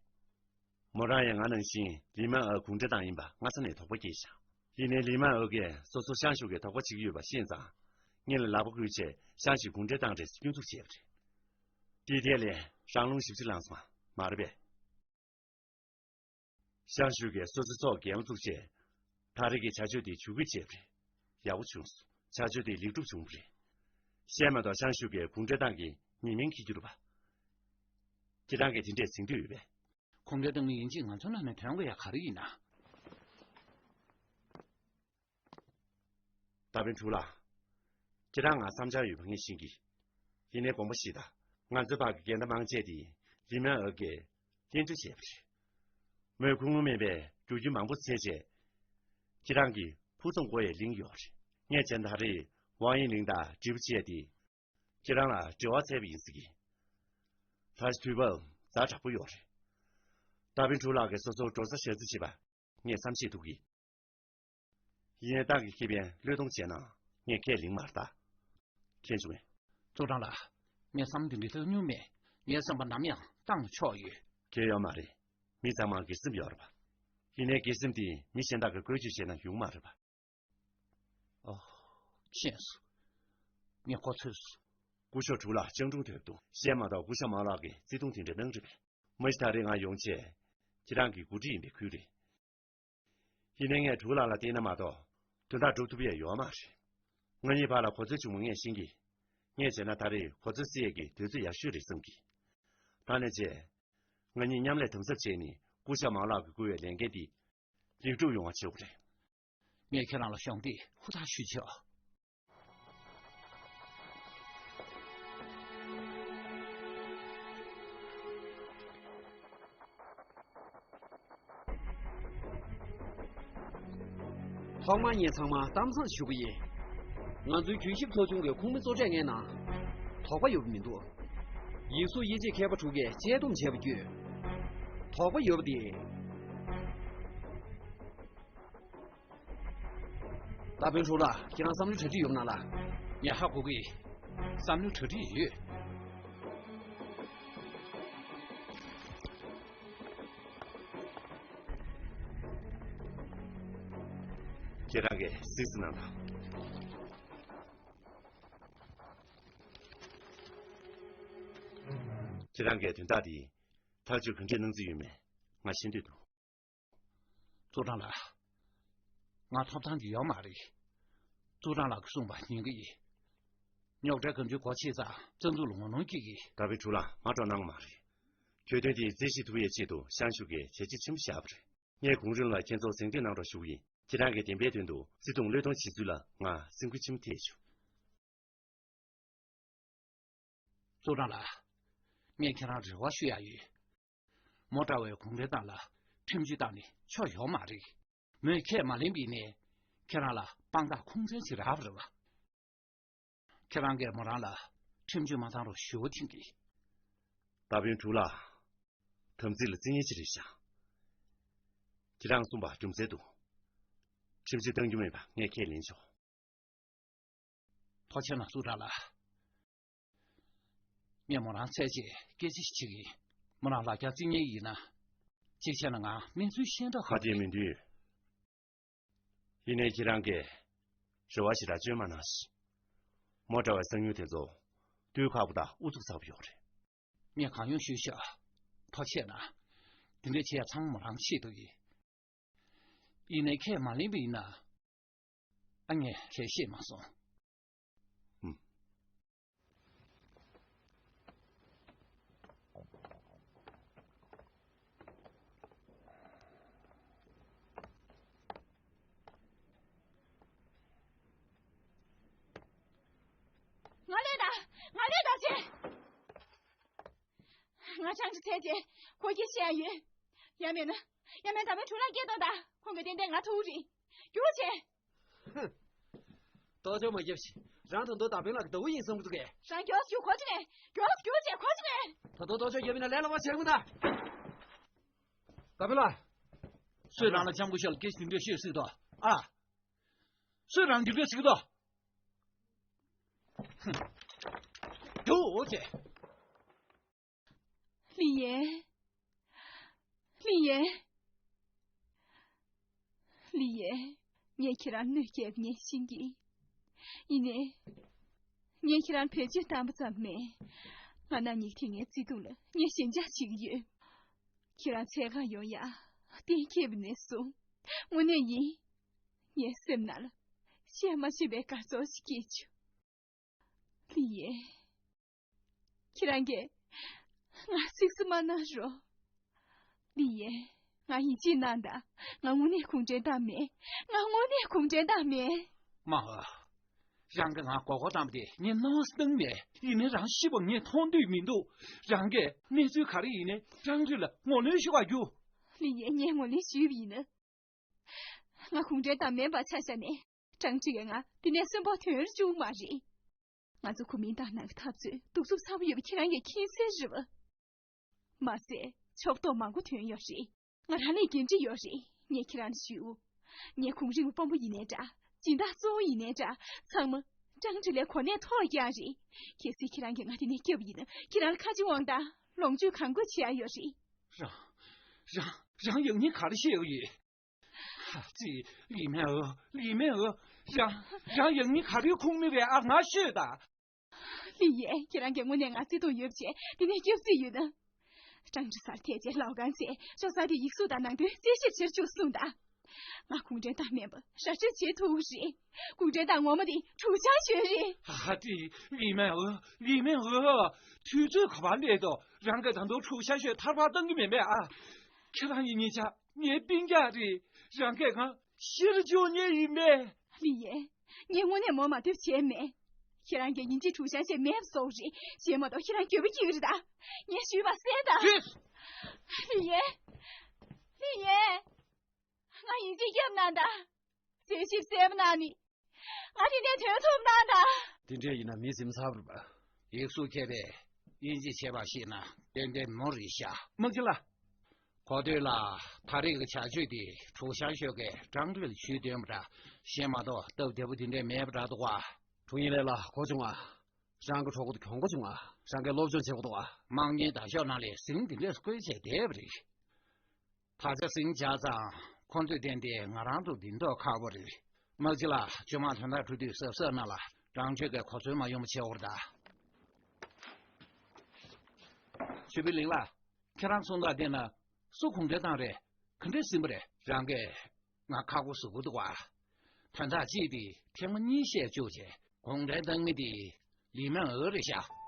མོ་རང་ཡང་ང་ནང་བཞིན་ལི་མན་ཨོ་གུང་ཁྲན་ཏང་ཡིན་པ་སྔ་ས་ནས་དོགས་པ་སྐྱེས་ཤག་ཡིན་ནའི་ལི་མན་ཨོ་གིས་སོ་སོ་ཞང་ཞུས་ཀྱིས་དོགས་པ་བྱེད་ཀྱི་ཡོད་པ་ཤེས་ཙང་། སྔོན་ལ་ལག་པ་བསྐུལ་བྱས་ཞང་ཞུས་གུང་ཁྲན་ཏང་རེད་ཟེར་སྐྱོན་འཛུགས་བྱས་པ་རེད། དེའི་ཐད་ལ་རང་རླུང་ཞིབ་ཅིག་ལངས་སོང་ང་། མ་རེད་པས། ཞང་ཞུས་ཀྱིས་སོ་སོའི་ཚོགས་འགན་བཙུགས་བྱས། ད་རེས་ཀྱི་བྱ་སྤྱོད་དེ་ཇུས་འགོད་བྱས་པ་རེད། ཡག་པོ་བྱུང་སོང་། བྱ་སྤྱོད་དེ་ལེགས་གྲུབ་བྱུང་བ་རེད། བཤད་མ་གཏོགས་ཞང་ཞུས་ཀྱིས་གུང་ཁྲན་ཏང་གི་ཉེས་མིང་འཁྱེར་གྱི་རེད་པ། ཁྱེད་རང་གིས་དེ་འདྲས་ཟིན་འདོད་ཡོད་པས། གུང་ཁྲན་ཏང་མི་ཡིན་ཕྱིན་ང་ཚོ་ནང་ནས་ཐོན་དགོས་ཡ་ག་རེ་ཡིན་ན། ད་ཕན་ཕྲུག་ལགས། ཁྱེད་རང་ང་བསམ་འཆར་ཡོད་པ་ངས་ཤེས་ཀྱི། ཡིན་ནའི་དགོངས་པ་བཞེས་དང་། ང་ཚོའི་བར་གྱི་འགལ་ཟླ་མང་ཆེ་དེ་ལི་མན་ཨོ་གིས་གླེང་བརྗོད་བྱས་པ་རེད། མོས་ཁུངས་ལུང་མེད་པའི་རྒྱུ་རྐྱེན་མང་པོ་འཚོལ་རྗེས། ཁྱེད་རང་གི་ཕུགས་བསམ་དགོས་ཡས་གླེང་ཡོད་རེད། ངས་བྱས་ན་ད་རེས་ཝང་ཡིན་ལིང་དང་འབྲེལ་བ་བྱས་ཏེ། ཁྱེད་རང་ལ་འབྲེལ་བ་འཚལ་བ་ཡིན་ཟེར་གི། ད་ཅི་དུས་བབ་ཛ་དྲག་པོ་ཡོད་རེད། ཏ་པིན་ཕྲུག་ལགས་ཀྱིས་སོ་སོར་འགྲོ་ས་ཞལ་རྩིས་བྱེད་པ་ངས་བསམ་ཤེས་ཐུབ་གི། ཡིན་ནའི་ཏང་གི་ཁེ་ཕན་བློས་གཏོང་བྱས་ན་ངས་ཁས་ལེན་མ་རེད་ད། མཁྱེན་བྱུང་ངས། ཙོ་ཀྲང་ལགས། ངས་བསམ་བློ་འདི་འདྲ་བཏང་མྱོང་མེད། ངའི་བསམ་པ་ནམ་ཡང་ཏང་ལ་ཕྱོགས་ཡོད། ཁྱོད་ཡོད་མ་རེད། མི་ཚང་མར་སྒེར་སེམས་ཡོད་རེད་པ། ཡིན་ནའི་སྒེར་སེམས་དེ་མི་གཞན་དག་གིས་བཀོལ་སྤྱོད་བྱས་ན་ཡོང་མ་རེད་པ། ཨོ། མཁྱེན་སོང་། ངས་གོ་ཚོད་སོང་། སྐུ་ཞབས་དྲུག་ལགས་སྤྱང་གྲུང་དོད་འདུག། གཞན་མ་གཏོགས་སྐུ་ཞབས་མའོ་ལགས་ཀྱིས་བརྩི་མཐོང་དེ་འདྲ་གནང་རེད་པས། མ་གཞི་ད་རེས་ང་ཡོང་ཆེད་ཁྱེད་རང་གི་འགོ་ཁྲིད་ཡིན་པའི་ཁུལ་རེད། ཡིན་ནའི་ངས་དྲུག་ལགས་ལ་བལྟས་ན་མ་གཏོགས་དོན་དག་སྒྲུབ་ཐུབ་ཡས་ཡོད་མ་རེད། ང་གཉིས་བར་ལ་གོ་ཚོད་བྱུང་བ་ངས་ཤེས་ཀྱི། ངས་བྱས་ན་ད་རེས་གོ་ཚོད་སེལ་ཡས་ཀྱི་དུས་ཚོད་ཡག་ཤོས་རེད་བསམ་གྱི། ད་ནས་བྱས། ང་གཉིས་མཉམ་ལས་དམ་ཟབ་བྱས་ནས་སྐུ་ཞབས་མའོ་ལགས་ཀྱིས་བསྐུལ་བའི་ལས་འགན་འདི་ལེགས་གྲུབ་ཡོང་བ་བྱེད་དགོས་རེད། ངས་ཁྱེད་རང་ལ་གཞོགས་འདེགས་ཧུར་ཐག་ཞུ་ཆོག། ཐོག་མར་ངས་ཚང་མར་གཏམ་བཟང་ཞུ་གི་ཡིན། ང་ཚོའི་རྒྱུན་ཞིབ་ཚོགས་ཆུང་གི་ཁོངས་མི་གཙོ་གྲས་ལྔའི་ནང་དོགས་པ་ཡོད་པ་མི་འདུག། ཡིག་གཟུགས་དབྱེ་འབྱེད་མཁས་པ་དྲུག་གིས་དཔྱད་སྡོམ་བྱས་པ་བརྒྱུད། དོགས་པ་ཡོད་པ་དེ། ཏ་པིན་ཕྲུག་ལགས། ཁྱེད་རང་བསམ་བློའི་གྲ་སྒྲིག་ཡོད་པ་ན་ལ། ངས་ཧ་གོ་གི། བསམ་བློའི་གྲ་སྒྲིག་ཡོད། ཁྱེད་རང་གིས་གཟིགས་སུ་གནང་དང་། ཁྱེད་རང་གིས་དོན་དག་འདི་ཐག་གཅོད་ག་འདྲས་གནང་རྩིས་ཡོད་མེད་ང་ཤེས་འདོད་འདུག། ཙུའུ་ཀྲང་ལགས། ང་ཐོབ་ཐང་གི་ཡོད་མ་རེད། ཙུའུ་ཀྲང་ལགས་ཀྱིས་གསུངས་པ་ཉན་གི་ཡིན། རྙོག་དྲའི་གང་བྱུང་སྒོ་ཕྱེ་ཙང་རྩ་འཛུགས་ལ་ངོ་གནོང་སྐྱེ་གི། ཏ་པིན་ཕྲུག་ལགས། མ་འགྲོ་གནང་མ་རེད། གྱོད་དོན་དེ་རྩད་ཞིབ་ཐུབ་ཡའི་ཆེད་དུ་ཤང་ཞུ་གིས་བྱས་རྗེས་ཆེན་པོ་བཞག་པ་རེད། ངས་གུང་རིམ་ལ་ཁྱེད་ཚོར་གཟེངས་བསྟོད་གནང་རོགས་ཞུ་གི་ཡིན། ཁྱེད་རང་གིས་བདེན་པའི་དོན་དུ་བརྩེ་དུང་བློས་གཏོང་བྱེད་ཚུལ་ལ་ང་སེམས་འགུལ་ཆེན་པོ་ཐེབས་བྱུང་། ཙུའུ་ཀྲང་ལགས། ངས་ཁྱེད་རང་རེ་བ་ཞུ་ཡ་ཡོད། མོ་ཀྲ་བའི་གུང་ཁྲན་ཏང་ལ་ཁྲིམས་གཅོད་བཏང་ནས་ཆོ་ཡོད་མ་རེད། མོས་ཁས་མ་ལེན་པ་ཡིན་ནའི་ཁྱེད་རང་ལ་དཔང་རྟགས་ཁུངས་བཙན་ཞིག་རག་པ་རེད་བ། ཁྱེད་རང་གིས་མོ་རང་ལ་ཁྲིམས་གཅོད་མ་བཏང་རོགས་ཞུ་བ་དྲན་གི། ཏ་པིན་ཕྲུག་ལགས། དམ་ཚིག་ལ་བརྩི་མཁན་ཅིག་རེད་ཤག། ཁྱེད་རང་གསུངས་པ་རྒྱུ་མཚན་འདུག། ཁྲིམས་གཅོད་གཏང་རྒྱུ་མེད་པ་ངས་ཁས་ལེན་ཆོག། ཐུགས་རྗེ་གནང་ཙུའུ་ཀྲང་ལགས། ངས་མོ་རང་འཚོལ་རྗེས་སྐད་ཆ་ཞིག་བྱེད་ཀྱི་ཡིན། མོ་རང་ལ་རྒྱ་བརྩི་མཁན་ཡིན་ན། གཅིག་བྱས་ན་ང་གནས་ཚུལ་ཤེས་འདོད་ཁ་གཏད་མི་འདུག། ཡིན་ནའི་ཁྱེད་རང་གིས་རེ་བ་ཞེ་དྲག་བཅོས་མ་གནང་ཞིག། མོ་ཀྲ་བའི་གསང་ཉུལ་དེ་ཚོ་དུས་ཁག་པོ་དང་ཨུ་ཚུགས་ཚ་པོ་ཡོད་རེད། ངས་གང་ཡོང་ཞུས་ཤག། ཐུགས་རྗེ་གནང་། དེ་འདྲ་བྱས་ཚང་མ་མོ་རང་ཆེད་དུ་ཡིན། ཡིན་ནའི་ཁས་མ་ལེན་པ་ཡིན་ན། ཨ། ངས་ཁས་བཤད་མ་སོང་། ཨུམ། ང་ལས་ད། ང་ལས་ད་ཅེ། ང་ཆང་ཅིག་འཐུང་རྗེས་ཁོ་སྐད་བཤད་ཡ་ཡོད། ཡང་མིན་ན། ཡང་མིན་ན་ད་མའི་ཕྲུ་གུ་ལ་སྐད་གཏོང་དང་། ཁོང་གིས་ཏན་ཏན་ང་ཐུག་རེད། རྒྱུགས་བྱེད། ཧུམ། ལྟོ་ཅོག་མ་རྒྱབ་ཤིག། རང་དང་དོ་ད་པིན་ལགས་ཀྱི་ཟླ་བོ་ཡིན་བསམ་གྱི་འདུག་གས། རང་མགྱོགས་རྒྱུགས་ཁོ་ཅིག་ནས། མགྱོགས་རྒྱུགས་བྱེད་ཁོ་ཅིག་ནས། ད་དུང་ལྟོ་ཅོག་རྒྱབ་ཡིན་ན་ལས་སླ་པོ་བྱེད་མི་ད། ད་པིན་ལགས། སུས་རང་ལ་ལྕམ་སྐུ་ཞབས་ལ་སྐད་ཆ་འདི་འདྲ་བཤད་སྲིད་དོ། ཨ། སུས་རང་འདི་འདྲ་ཟེར་གྱི་འདུག། ཧུམ། རྒྱུགས་བྱེད། ལི་ཡེ། ལི་ཡེ། ལི་ཡེ། ངས་ཁྱེད་རང་གནོད་སྐྱེལ་བ་ངས་ཤེས་ཀྱི། ཡིན་ནའི། ངས་ཁྱེད་རང་བེད་སྤྱོད་བཏང་པ་ཙམ་མིན། ང་རང་ཉིད་ཀྱིས་ངའི་བརྩེ་དུང་ལ་ངས་ཞེན་ཆགས་བྱེད་ཀྱི་ཡོད། ཁྱེད་རང་འཚོལ་གར་ཡོང་ཡག་གཏན་འཁེལ་བ་ནས་བཟུང་། དངོས་གནས་ཡིན། ངའི་སེམས་ནང་ལ་བཤད་མ་ཤེས་པའི་དགའ་ཚོར་ཞིག་སྐྱེས་བྱུང་། ལི་ཡེ། ཁྱེད་རང་གིས་ང་གཟིགས་སུ་མ་གནང་རོགས། ལི་ཡེ། ང་ཡིད་ཆེས་གནང་དང་། ང་དངོས་གནས་གུང་ཁྲན་ཏང་མེད། ང་དངོས་གནས་གུང་ཁྲན་ཏང་མེད། མ་ཧོ། རང་གིས་ང་མགོ་སྐོར་བཏང་པ་དེ་ངས་གནང་བ་བཏང་མེད། ཡིན་ནའི་རང་ཤི་བ་ངས་མཐོང་འདོད་མི་འདུག། རང་གིས་གནས་ཚུལ་ག་རེ་ཡིན་ནའི་རང་རེ་ལ་ངོ་ལོན་ཞུ་བར་རྒྱུགས། ལི་ཡན། ངས་ངོས་ལེན་ཞུས་པ་ཡིན། ང་གུང་ཁྲན་ཏང་མིན་པ་ཆ་བཞག་ནས། ཀྲང་ཀྲིག་གིས་ང་འདི་ནས་གསོན་པོ་ཐོན་རྒྱུ་མ་རེད། ང་ཚོ་གོ་མིན་ཏང་ནང་གི་འཐབ་རྩོད་གདུག་རྩུབ་ཚ་པོ་ཡོད་པ་ཁྱེད་རང་གིས་མཁྱེན་གསལ་རེད་པ། མ་ཟད་ཕྱོགས་གཏོགས་མང་པོ་ཐོན་ཡོད་རེད། ང་རང་ལ་འགན་འཁྲི་ཡོད་རེད། ངས་ཁྱེད་རང་ལ་ཞུ། ངས་གུང་རིང་པོ་དཔོན་པོ་ཡིན་ནའི་འདྲ། སྦྱིན་བདག་གཙོ་བོ་ཡིན་ནའི་འདྲ། ཚང་མ་ཀྲང་ཀྲིག་ལ་གོ་གནས་མཐོ་རྐྱང་རེད། གལ་སྲིད་ཁྱེད་རང་གིས་ང་འདི་ནས་བསྐྱབས་པ་ཡིན་ན། ཁྱེད་རང་ལ་ཁ་རྗེ་དབང་ཐང་ལོངས་སྤྱོད་གང་དགོས་བྱེད་ཡ་ཡོད་རེད། རང་། རང་། རང་ཡང་སྙིང་ག་རེ་བཤད་ཡོད། ཧ་ཙི། ལི་མེན་ཨོ། ལི་མེན་ཨོ། རང་། རང་ཡང་སྙིང་ག་རེ་ཁུངས་མེད་པའི་ཨ་ང་ཤོད་ད། ལི་ཡན། ཁྱེད་རང་གིས་དངོས་གནས་ང་བརྩེ་དུང་ཡོད་བྱས་འདི་ནས་བསྐྱབས་རྩིས་ཡོད་ན། ཀྲང་ཀྲིག་སར་ཐད་ཅེས་ལའོ་ཀན་ཚེ་ཤོག་ས་དེ་ཡིག་གཟུགས་དང་ནང་དོན་རྩད་ཞིབ་བྱེད་རྒྱུ་གསུངས་དང་། ང་གུང་ཁྲན་ཏང་མིན་པ་ར་སྤྲོད་བྱེད་ཐུབ་རེད། གུང་ཁྲན་ཏང་ངོ་མ་དེ་ཁྲུའུ་ཅང་ཞོན་རེད། ཧ་ཏི། ལི་མེན་ཨོ། ལི་མེན་ཨོ། དུས་ཚོད་ག་པར་སླེབས་འདུག་རང་གིས་ད་དུང་ཁྲུའུ་ཅང་ཞོན་ཐར་པ་གཏོང་གི་མིན་པས་ཨ། ཁྱེད་རང་གཉིས་ཆ་ངའི་སྤུན་ཀྱག་རེད། རང་གིས་ང་ཤི་རུ་འཇུག་མཁན་ཡིན་པས། ལི་ཡན། ངས་དངོས་གནས་མོ་མ་འདོད་བྱས་མེད། ཁྱེད་རང་གིས་ཡིན་གཅིག་ཁྲུའུ་ཅང་ཞོན་མེད་པ་བཟོ་རེད། གཞན་མ་གཏོགས་ཁྱེད་རང་འགྱོད་པ་སྐྱེ་གི་རེད་ད། ངས་ཞུས་པ་གསན་དང་། ལི་ཡན། ལི་ཡན། ང་ཡིན་གཅིག་བསྐྱབས་གནང་དང་། རྩད་ཞིབ་གསལ་པོ་གནང་ནི། ང་འདི་ནས་ཐོན་ཐུབ་གནང་དང་། དེ་འདྲས་ཡིན་ན་མི་སེམས་འཚབ་རེད་པ། ཡིག་གཟུགས་མཁས་པས་དབྱེ་འབྱེད་བྱེད་པ་ཤེས་ན་ཏན་ཏན་མོ་རེད་ཤག་དམག་སྤྱི་ལགས། གོ་ཐོས་ལགས། ད་རེས་ཀྱི་བྱ་སྤྱོད་དེ་ཁྲུའུ་ཅང་ཞོན་གྱིས་ཀྲང་ཀྲིག་ལ་ཇུས་འདོན་པ་འདྲ། གཞན་མ་གཏོགས་སྟབས་བདེ་པོ་དེ་འདྲས་མེད་པ་འདྲ་འདུག་ག་ཁྲུའུ་དབྱིན་ལགས། གོ་བྱུང་ང་། རང་གི་གྲོགས་པོ་དེ་གྱོང་གོ་བྱུང་ང་། རང་གིས་སློབ་སྦྱོང་བྱེད་དགོས་འདུག་ག་དམག་ཉེན་བདག་ཤོག་ནང་ལ་ཟིང་དེ་འདྲས་བསྐོལ་བྱས་བསྡད་པ་རེད། ད་ཆ་ཟིང་རྒྱག་ཙང་ཁོ་ཚོས་བསྟན་ཏེ་ང་རང་ཚོ་འདི་འདོགས་ཁག་པོ་རེད། དམག་སྤྱི་ལགས། བཅོས་མ་དོན་དག་འགྲོ་དུས་གཟབ་གཟབ་གནང་ལ། རང་ཆོས་ཀྱི་གོ་མཚོན་མ་ཡོང་བ་བྱེད་འོར་ད། ཆོས་པའི་ལིང་ལགས། ཁྱེད་རང་གསུང་སྟངས་བལྟས་ན་སུ་གུང་ཁྲན་ཏང་རེད། ག་འདྲས་ཟིན་པ་རེད། རང་གིས་ང་ཁག་པོ་བཟོ་གི་འདུག་ག་དོན་དག་གཅིག་དེ་ཐེངས་མ་གཉིས་བཤད་བཅུག་བྱས། གུང་ཁྲན་ཏང་མི་དེ་ལི་མེན་ཨོ་རེད་ཤག་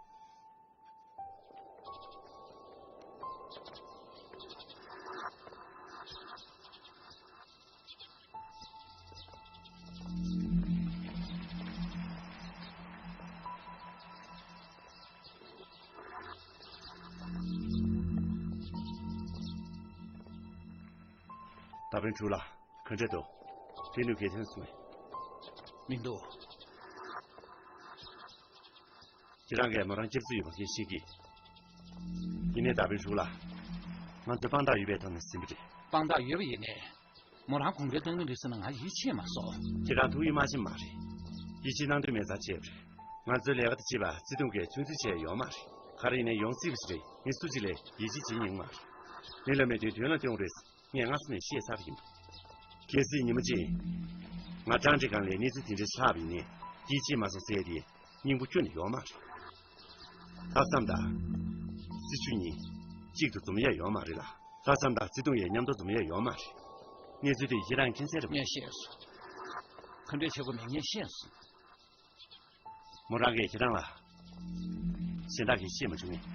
ད་ཕན་ཕྲུག་ལགས། ག་འདྲས་འདུག་དེ་ནུས་གལ་ཆེན་སོང་ངས། མི་འདུག་ཁྱེད་རང་གིས་མོ་རང་སྐྱབས་སུ་ཡོད་པ་ངས་ཤེས་ཀྱི། ཡིན་ནའི་ད་ཕན་ཕྲུག་ལགས། ང་ཚོས་དཔང་རྟགས་ཡོད་པའི་ཐོག་ནས་ཟིན་པ་རེད། དཔང་རྟགས་ཡོད་པ་ཡིན་ནའི། མོ་རང་གུང་ཁྲན་ཏང་མི་རེད་ཟེར་ན་ང་ཡིད་ཆེས་མ་སོང་། ཁྱེད་རང་ཐུགས་ཡིད་མ་ཆེས་མ་རེད། ཡིད་ཆེས་གནང་འདོད་མེད་ཙང་བྱས་པ་རེད། ང་ཚོའི་ལས་ཀ་དེ་བྱེད་པ་བརྩེ་དུང་གིས་ཚོད་འཛིན་བྱས་ཡོད་མ་རེད། ག་རེ་ཡིན་ནའི་ཡོང་སྲིད་པ་ཞིག་རེད། ངས་སུ་གཅིག་ལ་ཡིད་ཆེས་བྱེད་མྱོང་མ་རེད། ལན་ལ་མེད་དུས་དོན་ལ་སྟོན་དགོས་རེད། ངས་སྔ་ས་ནས་བཤད་ཚར་བ་ཡིན། གལ་སྲིད་ཉི་མ་གཅིག་ང་ཀྲང་ཀྲིག་སྒང་ལ་གནས་ཚུལ་དེ་འདྲ་ཆགས་པ་ཡིན་ནའི། ཡིད་ཆེས་མ་སོང་ཟེར་ཡས་དེ་སྙིང་པོ་ཁྱོན་ནས་ཡོད་མ་རེད། ལྷག་བསམ་དང་སྲིད་ཇུས་གཉིས་གཅིག་ཏུ་འཛོམས་ཡས་ཡོད་མ་རེད་ལ། ལྷག་བསམ་དང་བརྩེ་དུང་ཡང་མཉམ་དུ་འཛོམས་ཡས་ཡོད་མ་རེད། གནས་ཚུལ་དེ་ཁྱེད་རང་མཁྱེན་གསལ་རེད་པ། ངས་ཤེས་སོང་། ག་འདྲས་བྱེད་དགོས་མིན་ངས་ཤེས་སོང་། མོ་རང་གིས་ཁྱེད་རང་ལ་གཞན་དག་གིས་བཤད་མ་བྱུང་ངས།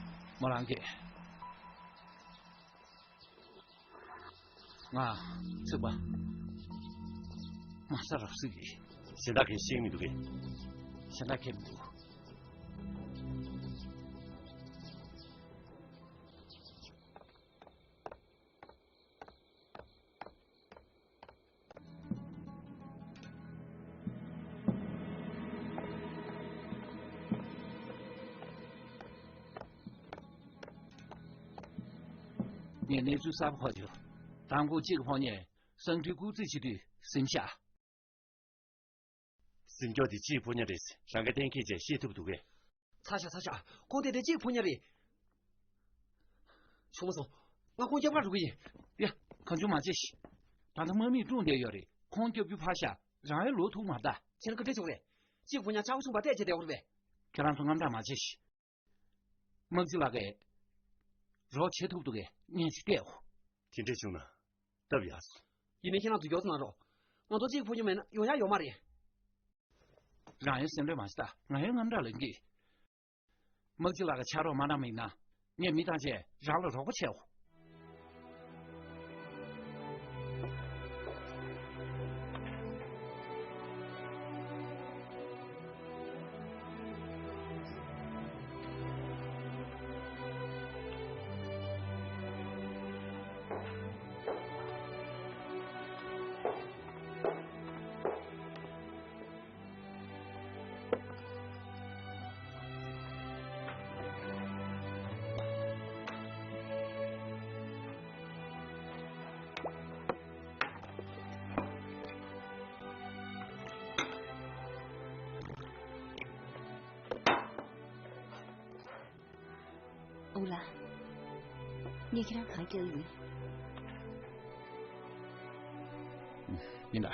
མོ་རང་གིས། ང་། ཚིག་པ། མ་ས་རབ་སྲིད་ཀྱི། གཞན་དག་གིས་ཤེས་མི་འདུག་གས། གཞན་དག་གིས་མི་འདུག་ངས་གནས་ཚུལ་གསར་པ་ཧ་གོ་བྱུང་། དང་པོ་གཅིག་གི་ཕོ་ཉས་གསང་འཕྲིན་རྐུ་རྩིས་བྱེད་དུས་ཟིན་ཤག་ཟིན་སྐྱོ་དེ་གཅིག་ཕོ་ཉ་རེད། རང་གིས་གཏན་འཁེལ་བྱས་ཤེས་ཐུབ་འདུག་གས། ཚ་ཤ་ཚ་ཤ། ཁོང་དེ་དེ་གཅིག་ཕོ་ཉ་རེད། བྱུང་མ་སོང་། ང་ཁོང་སྐྱོབ་ག་འགྲོ་གི་ཡིན། ཡ། གང་བྱུང་མ་བྱེད་ཤིག་ད་ལྟ་དམག་མིས་སྒྲུང་བསྡད་ཡོད་རེད། ཁོང་སྐྱོབ་རྒྱུ་ཕར་བཞག་རང་ཡང་ལོག་ཐུབ་མ་རེད་ད། ཁྱེད་རང་ག་འདྲས་བྱུང་རེད། གཅིག་ཕོ་ཉ་ཆག་སྒོ་བྱུང་བ་བལྟས་བྱས་བསྡད་ཡོད་རེད་པས། ཁྱེད་རང་ཚོ་དངངས་སྐྲག་མ་བྱེད་ཤིག་དམག་སྤྱི་ལགས་ཀྱིས་རོགས་བྱེད་ཐུབ་འདུག་གས། བརྙན་ཞིག་སྟེར་འོ། དེ་འདྲས་བྱུང་ན་སྟབས་ཡག་སོང་། ཡིན་ནའི་ཁྱེད་རང་ཚོ་མགྱོགས་ཙམ་གནང་རོགས། ང་ཚོ་གཅིག་ཕོ་ཉ་མེད་ན་ཡོང་ཡག་ཡོད་མ་རེད། རང་ཡང་སེམས་ཁྲལ་མ་བྱེད་ད། ང་ཡང་དངངས་སྐྲག་ལངས་ཀྱི། དམག་སྤྱི་ལགས་ཀྱིས་ཕྱག་རོགས་མ་གནང་བ་ཡིན་ན། ངས་མི་བཏང་བྱས་རང་ལ་རོགས་པ་བྱེད་འོ། ཨུ་ལགས། ངས་ཁྱེད་རང་གང་སྐྱོན་ཡིན། ཡིན་ད།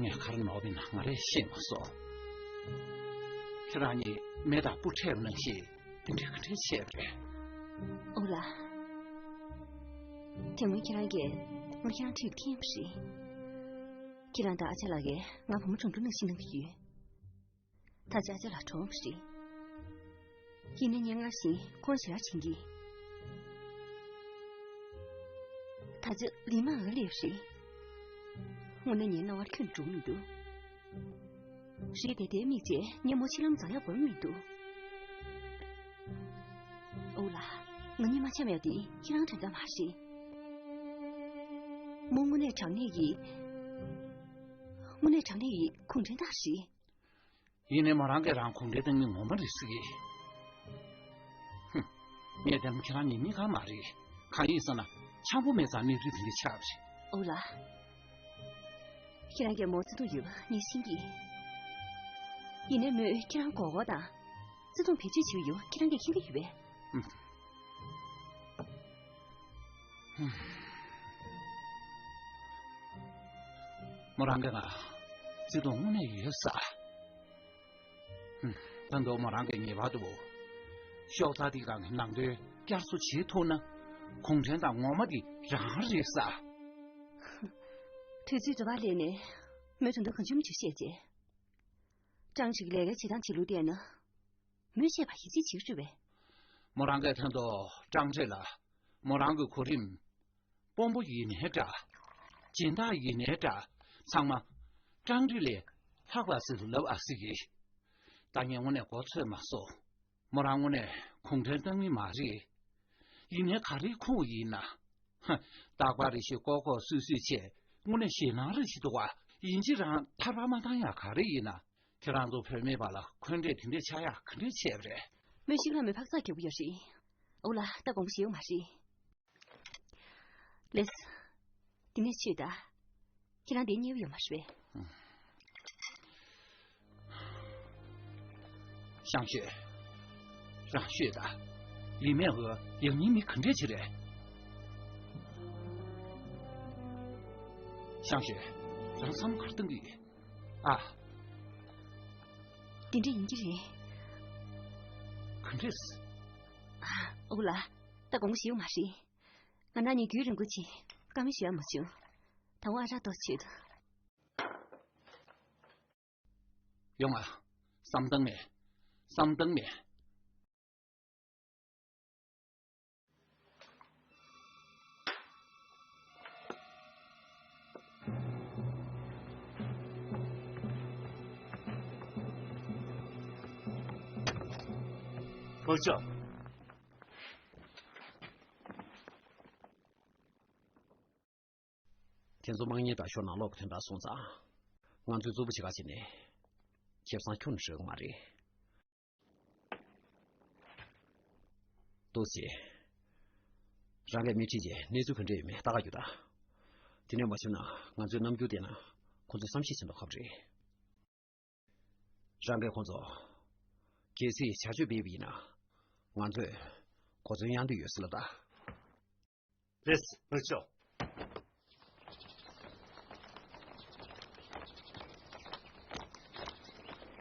ངས་ག་རེ་ནོར་བ་ཡིན་ན་ང་རས་ཤེས་མ་སོང་། ཁྱེད་རང་གཉིས་མེ་དང་སྤུ་འཕྲད་པ་ནང་བཞིན་དེ་འདྲའི་ག་འདྲ་བྱས་པ་རེད། ཨོ་ལགས། དེ་སྔོན་ཁྱེད་རང་གིས་ང་ཁྱེད་རང་འཁྲིས་ལ་འཐེན་པ་རེད། ཁྱེད་རང་དང་ཨ་ཅག་ལགས་ཀྱིས་ང་བུ་མོ་གྲོང་དྲུག་ནང་བཞིན་གནང་གི་ཡོད། ད་ཆ་ཨ་ཅག་ལགས་གྲོངས་པ་རེད། ཡིན་ནའི་ངས་སྔར་བཞིན་ཁོང་ཞེ་དྲག་དྲན་གྱི། ད་ཆ་ལི་མ་འོ་སླེབས་རེད། དངོས་གནས་ངའི་རྣ་བར་ཁྱོན་འགྲོ་མི་འདུག་རེད་དེ། དེའི་མིག་བྱས་ངས་མོ་ཕྱི་ལམ་འཛེག་ཡག་དགོས་མི་འདུག་ཨོ་ལགས། ང་གཉིས་མ་འཆམ་ཡག་དེ་ཁྱེད་རང་དྲན་ད་མ་རེད། མོ་དངོས་གནས་དྲང་གནས་ཀྱི། དངོས་གནས་དྲང་གནས་ཀྱི་གུང་ཁྲན་ཏང་རེད། ཡིན་ནའི་མོ་རང་གིས་རང་གུང་ཁྲན་ཏང་མི་ངོ་མ་རེད་ཟེར་གི། ཧུམ། ངས་བདེན་པ་ཁྱེད་རང་གཉིས་གཉིས་ཀ་མ་རེད། གང་ཡིན་ཟེར་ན་འཆམ་པོ་མེད་ཙང་གནས་ཚུལ་དེ་འདྲ་ཆགས་པ་རེད། ཨོ་ལགས། ཁྱེད་རང་གིས་མོར་བརྩེ་དུང་ཡོད་པ་ངས་ཤེས་ཀྱི། ཡིན་ནའི་མོས་ཁྱེད་རང་མགོ་སྐོར་དང་། བརྩེ་དུང་བེད་སྤྱོད་བྱེད་ཀྱི་ཡོད་པ་ཁྱེད་རང་གིས་མཁྱེན་གྱི་ཡོད་པས། ཧུམ། མོ་རང་གིས་ང་བརྩེ་དུང་དངོས་གནས་ཡོད་ས། ཧུམ། ད་དུང་མོ་རང་གིས་ངེས་པར་དུ་ཤོག་ཚ་འདི་སྒང་གི་ནང་དོན་བསྐྱར་གསོ་བྱེད་ཐུབ་ན་གུང་ཁྲན་ཏང་ངོ་མ་འདི་རང་རེད་ས། དུས་ཚོད་འདྲ་པར་སླེབས་ནས་མོས་དོན་དུ་གང་བྱུང་མི་བྱུང་བཤད་རྗེས། ཀྲང་ཀྲིག་ལས་ཀའི་བྱེད་སྟངས་བྱེད་ལུགས་བལྟས་ན། མོས་བཤད་པ་ཡིད་ཆེས་བྱེད་ཀྱི་རེད་པས། མོ་རང་གིས་ད་དུང་ཀྲང་ཀྲིག་ལ་མོ་རང་གི་གོ་རིམ། དཔོན་པོ་ཡིན་ནའི་འདྲ། སྦྱིན་བདག་ཡིན་ནའི་འདྲ། ཚང་མ་ཀྲང་ཀྲིག་ལས་ལྷག་པ་ཟེར་དུ་ལབ་ཨ་སྲིད་ཀྱི། ད་ངས་དངོས་གནས་མགོ་ཚོས་མ་སོང་། མོ་རང་དངོས་གནས་གུང་ཁྲན་ཏང་མི་མ་རེད། ཡིན་ནའི་ག་རེའི་ཁུངས་ཡིན་ན། ཧ། རྟག་པར་རེ་ཞིག་ལྐོག་ལྐོག་སུད་སུད་བྱས་དངོས་གནས་ཞེད་སྣང་རེ་ཞིག་འདུག་བ། ཡིན་གཅིག་རང་ཐར་པ་མ་བཏང་ཡག་ག་རེ་ཡིན་ན། ཁྱེད་རང་ཚོ་བུད་མེད་བར་ལ་འཁོན་འགྲས་དེ་འདྲས་ཆགས་ཡག་ག་འདྲས་བྱས་པ་རེད། མོས་ཤིང་ལྷ་མོའི་འཕག་འཚག་རྒྱག་གི་ཡོད་རེད། ཨོ་ལགས། ད་དགོངས་པ་བཞེས་ཡོད་མ་རེད། ལེས། འདི་ནས་ཆོད་ད། ཁྱེད་རང་འདིར་གཉེར་ཡོད་མ་རེད་པས། ཤང་ཤོས། རང་ཤོད་ད། ལི་མེ་འོ་ཡང་སྙིང་མི་ག་འདྲས་ཅིག་རེད། ཤང་ཤོས། རང་བསམ་བློ་ག་རེ་གཏོང་གི་ཡོད། ཨ། འདི་འདྲ་ཡིན་གྱི་རེད། ག་འདྲས། ཨ། ཨོ་ལགས། ད་དགོངས་པ་བཞེས་ཡོད་མ་རེད། ང་ནང་ནས་རྒྱུན་རིང་པོ་ཅིག་བཀའ་མོལ་ཞུ་ཡ་མ་བྱུང་། ད་དབང་ཧྲ་ཏོ་ཆོད་དོ། ཡོང་ང་། བསམ་བཏང་མེད། བསམ་བཏང་མེད། ཕུར་ལྕོག་དེ་ཚོ་དམག་ཉེས་དང་ཤོར་ནང་ལོག་གི་དོན་དག་སོང་ཙང་། ང་ཚོས་རྩུབ་པོ་བྱེད་ཁ་བྱས་ནས། ཁེ་བཟང་ཁྱོན་ནས་རག་གི་མ་རེད། ཏོག་ཙེ། རང་གིས་སྣེ་ཁྲིད་བྱས་གནས་ཚུལ་ག་འདྲ་ཡོད་མེད་ལྟ་ག་རྒྱུགས་དང་། དེ་ནས་མ་བྱུང་ན་ང་ཚོས་རྣམ་འགྱུར་བསྟན་ན་ཁོང་ཚོས་བསམ་ཤེས་བྱེད་མདོག་ཁ་པོ་རེད། རང་གིས་ཁོང་ཚོ་གལ་སྲིད་བྱ་སྤྱོད་སྤེལ་བ་ཡིན་ན། ང་ཚོས་གོ་མཚོན་གཡར་འདོད་ཡོད་ཟེར་ལབ་དང་། རེད། ཕུར་ལྕོག་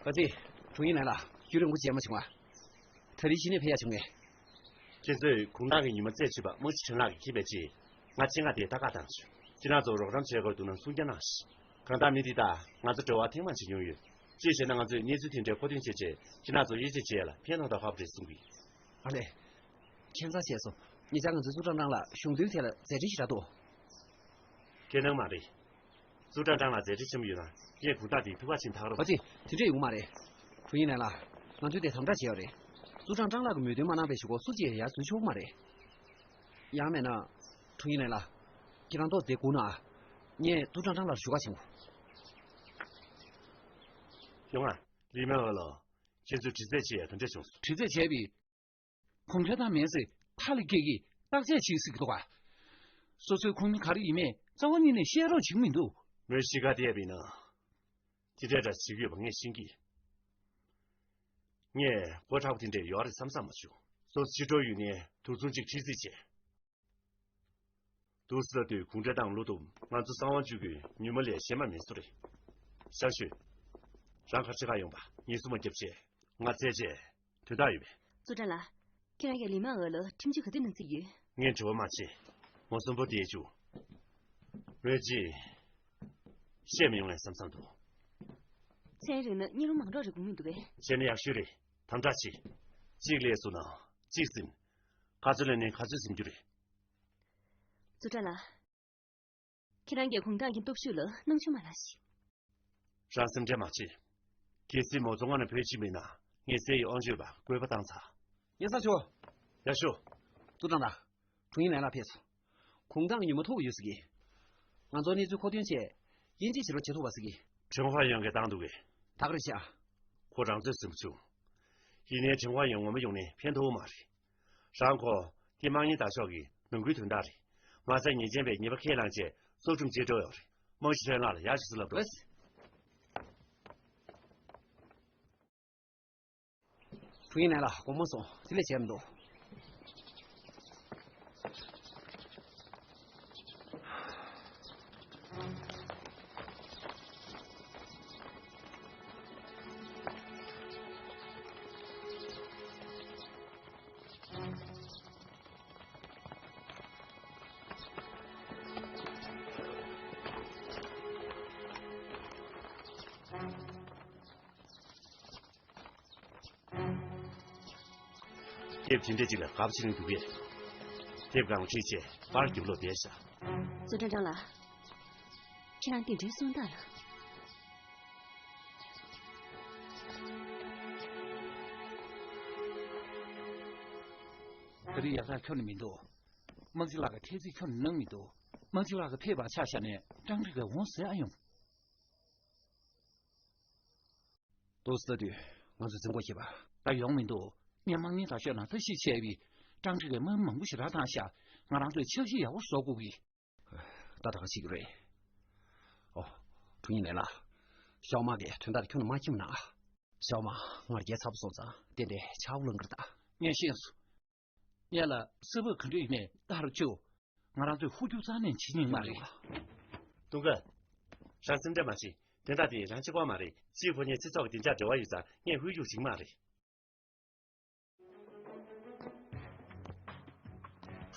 པ་ཙི། དྲུང་ཡིག་ལགས། རྒྱུན་རིང་པོ་མཇལ་མ་བྱུང་བ། ད་རེས་གཞི་ནས་ཕེབས་ཡག་བྱུང་ངས། ཁྱེད་ཚོས་དགུང་གྲངས་ཀྱི་ཉི་མ་རྩད་ཆོད་པ་དམག་སྤྱི་ཁྲིམས་ལགས་ཀྱིས་འཁྱེར་བའི་རྗེས། ང་ཆེད་མངགས་དེ་ལྟ་ག་བཏང་བྱུང་། ཁྱེད་རང་ཚོ་རོགས་རམ་བྱེད་དགོས་འདུག་ན་གསུང་བསྐྱར་གནང་ཞིག་གང་ལྟར་མི་འདི་དང་ང་ཚོ་འབྲེལ་བ་ཐེངས་མང་ཞིག་ཡོང་ཡོད། ཅིའི་ཕྱིར་ན་ང་ཚོས་གནས་ཚུལ་དེ་འདྲའི་མཁོ་འདོན་བྱས་རྗེས་ཁྱེད་རང་ཚོ་དབྱེ་འབྱེད་བྱེད་ཡ་ལ་ཕན་ཐོགས་དང་ཧོབ་རེད་གསུང་གི། ཨ་ལས། ཁྱད་མཚར་བྱས་སོང་། ཉེ་ཆར་ང་ཚོའི་ཙུའུ་ཀྲང་ཀྲང་ལགས་གཞུང་དོན་ཐད་ལ་མཛད་འཕྲིན་ཞིག་རག་འདུག་ཁྱེད་སྣང་མ་རེད། ཙུའུ་ཀྲང་ཀྲང་ལགས་མཛད་འཕྲིན་ཆེན་པོ་ཡོད་ན་ངས་དགོངས་དག་འདི་ཐུགས་ཁག་ཆེན་ཐག་རོ། ཨ་ཙི། དེ་འདྲས་ཡོང་མ་རེད། དྲུང་ཡིག་ལགས། ང་ཚོས་དེ་དམ་དྲག་བྱས་ཡོད་རེད། ཙུའུ་ཀྲང་ཀྲང་ལགས་ཀྱི་མོས་མཐུན་མ་གནང་བའི་གཞུག་གུ་སུ་གཅིག་ཡང་ཡར་འཛུལ་ཆོག་གི་མ་རེད། ཡང་མེད་ན། དྲུང་ཡིག་ལགས། ཁྱེད་རང་ཏོག་ཙེ་སྒུག་གནང་ཨ། ངས་ཙུའུ་ཀྲང་ཀྲང་ལགས་ལ་ཞུ་ག་ཕྱིན་དགོས། ཡོང་ང་། ལི་མེ་འོ་ལོ། ཁྱེད་ཚོས་དྲི་རྩད་བྱེད་ཡ་དེ་འདྲས་བྱུང་སོང་། དྲི་རྩད་བྱས་པས། གུང་ཁྲན་ཏང་མེད་ཟེར་མཐའ་ལ་སྐྱེལ་གྱིས་བརྟག་དཔྱད་བྱེད་ཟེར་གྱི་འདུག་ག་སོ་སོའི་ཁོངས་མི་ག་རེ་ཡིན་མིན་རྩ་བ་ཉིད་ནས་བཤད་རོགས་བྱེད་ཀྱི་མི་འདུག་མོས་གཤིས་ཀ་དེ་ཡས་པའི་ནང་། ཅི་འདྲ་འདྲ་བྱེད་ཀྱི་ཡོད་པ་ངས་ཤེས་ཀྱི། ངས་མགོ་མཁྲེགས་པོ་དེ་འདྲས་ཡོད་རེད་བསམ་བསམ་མ་བྱུང་། སོ་སོ་ཕྱི་དྲོ་ཡོད་ནས་དུས་མཚུངས་གཅིག་ཁྲིད་རྩིས་བྱས། དུ་ས་དུས་གུང་ཁྲན་ཏང་བློ་སྟོབས་ང་ཚོ་གསང་བ་བཅུ་གི་ཉུལ་མ་ལས་གཞན་མ་མེད་སོ་རེད། ཤར་ཤོད། རང་གར་ཆེ་ཁ་ཡོང་པ་ངེས་སུ་མ་རྒྱབ་བྱས། ང་ཚད་བྱས། དོན་དག་ཡོད་པས། ཙུའུ་ཀྲང་ལགས། ཁྱེད་རང་གིས་ལི་མང་འོག་ལ་ཁྲིམས་གཅོད་ག་དུས་གནང་རྩིས་ཡོད། ངས་དྲི་བ་མ་བྱེད། མོ་གསོན་པོ་བསྡད་བཅུག་མོས་ཅི། བཤད་མི་ཡོང་ངས་བསམ་བསམ་འདུག་ཚན་རིག་ན་གཉིད་རུམ་མང་རོགས་རེ་དགོས་མི་འདུག་པས། བྱས་ན་ཡག་ཤོས་རེད། དམ་དྲག་བྱེད། གཅིག་ལས་སུ་ན། གཅིག་ཟིན། ག་ཚོད་ལས་ནས་ག་ཚོད་ཟིན་རྒྱུ་རེད། ཙུའུ་ཀྲང་ལགས། ཁྱེད་རང་གིས་གུང་ཐང་གི་སྟོབས་ཤུགས་ལ་སྣང་ཆུང་མ་ལ་ཞིག་རང་སེམས་ཁྲལ་མ་བྱེད། གལ་སྲིད་མོ་ཚོ་སྔ་ནས་བོད་ཕྱིན་པ་ཡིན་ན་ངས་སྲས་ཡི་དབང་ཆོད་པ་བཀོད་པ་བཏང་ཚར། ཡ་ས་ཆོ། ཡ་ཤོ། ཙུའུ་ཀྲང་ལགས། དྲུང་ཡིག་ནན་ལགས་ཕེབས་སོང་། གུང་ཐང་ཉི་མ་ཐུག་ཡོད་ཟེར་གི། ང་ཚོ་གནས་ཚུལ་མཁོ་འདོན་ཆེད། དབྱིན་ཇི་བྱེད་རོགས་བྱེད་ཐུབ་པ་ཟེར་གི། ཁྲེང་ཧྭ་ཡོན་གྱིས་བཏང་འདུག་གས། ཐག་རེད་ཤག་ཁོ་རང་ཚོས་ཟིན་བྱུང་། ཡིན་ནའི་ཁྲེང་ཧྭ་ཡོན་ངོ་མ་ཡོང་ནས་ཕན་ཐོགས་མ་རེད། རང་ཁོ་ཀྱི་དམངས་གཉེར་དར་ཤོག་གི་ནང་ཁུལ་དོན་དག་རེད། མ་རྩ་ཉེས་ཅན་པས་ཉེས་པ་ཁས་བླངས་རྗེས་སྲོག་ཁྲིམས་བཅད་འགྲོ་ཡོད་རེད། དམངས་ཞི་ཁྲོན་ལགས་ལ་ཡག་ཤོས་སུ་ལབ་འགྲོ། དྲུང་ཡིག་ནན་ལགས་དགོངས་པ་མ་ཚོམས། དེ་ལས་བྱས་མི་འདུག་དེབ་དེ་འདྲ་ཅིག་ལ་གབ་ཆེ་རིང་འདུག་གས། དེབ་གང་ཁྲིད་བྱས་པར་རྒྱབ་ལོག་བསྡད་ཤག་ཙུའུ་ཀྲང་ཀྲང་ལགས། ཁྱེད་རང་དེ་འདྲའི་སུན་དང་ལ། ད་རེས་ཡག་ཐག་ཁྱོན་ནས་མི་འདུག་དམག་སྤྱི་ལགས་ཀྱིས་ཐེལ་ཙེ་ཁྱོན་ནས་གནང་མི་འདུག་དམག་སྤྱི་ལགས་ཀྱིས་ཕེབས་པ་ཆ་བཞག་ནས་ཀྲང་ཀྲིག་གིས་འོང་ཟེར་ཨ་ཡོང་། ཏོག་ཙམ་ལྟ་དུས་ང་ཚོས་འཛིན་གྲྭ་ཁྱེར་བ། ད་ཡོང་མི་འདུག་ངས་དམག་མིའི་དར་ཤོག་ནང་ལྟ་ཞིབ་བྱས་པས་ཀྲང་ཀྲིག་གིས་དམག་མི་མང་པོ་ཞིག་ར་བཏང་ཤག་ང་རང་ཚོས་འཆར་གཞི་ཡག་པོ་བཟོ་དགོས་ཀྱི། ད་ད་ག་བྱེད་ཀྱི་རེད། ཨོ། དྲུང་ཡིག་ནན་ལགས། ཞའོ་མ་གིས་དོན་དག་དེ་ཁྱོན་ནས་མ་མཁྱེན་པ་ན། ཞའོ་མ་ང་རྒྱལ་ཚ་པོ་སོང་ཙང་ཏན་ཏན་ཆག་སྒོ་ལངས་ཀྱི་རེད་ད། ངས་ཤེས་སོང་། ངེད་ལ་ས་བབ་ག་འདྲ་ཡིན་མིན་ལྟ་རུ་བཅུག་ང་རང་ཚོས་ཧུར་རྒྱུག་རྩ་ནས་བྱེད་ཉན་གྱི་མ་རེད། དུང་དཀར། རང་སེམས་ཁྲལ་མ་བྱེད། དེ་འདྲ་དེ་རང་གཅིག་པོ་མ་རེད། སྤྱིའི་ཕོ་ཉའི་སྤྱི་ཚོགས་ཀྱི་བདེ་འཇགས་འབྲེལ་བ་ཡོད་ཙང་ངས་ཧུར་རྒྱུག་བྱེད་ཀྱི་མ་རེད།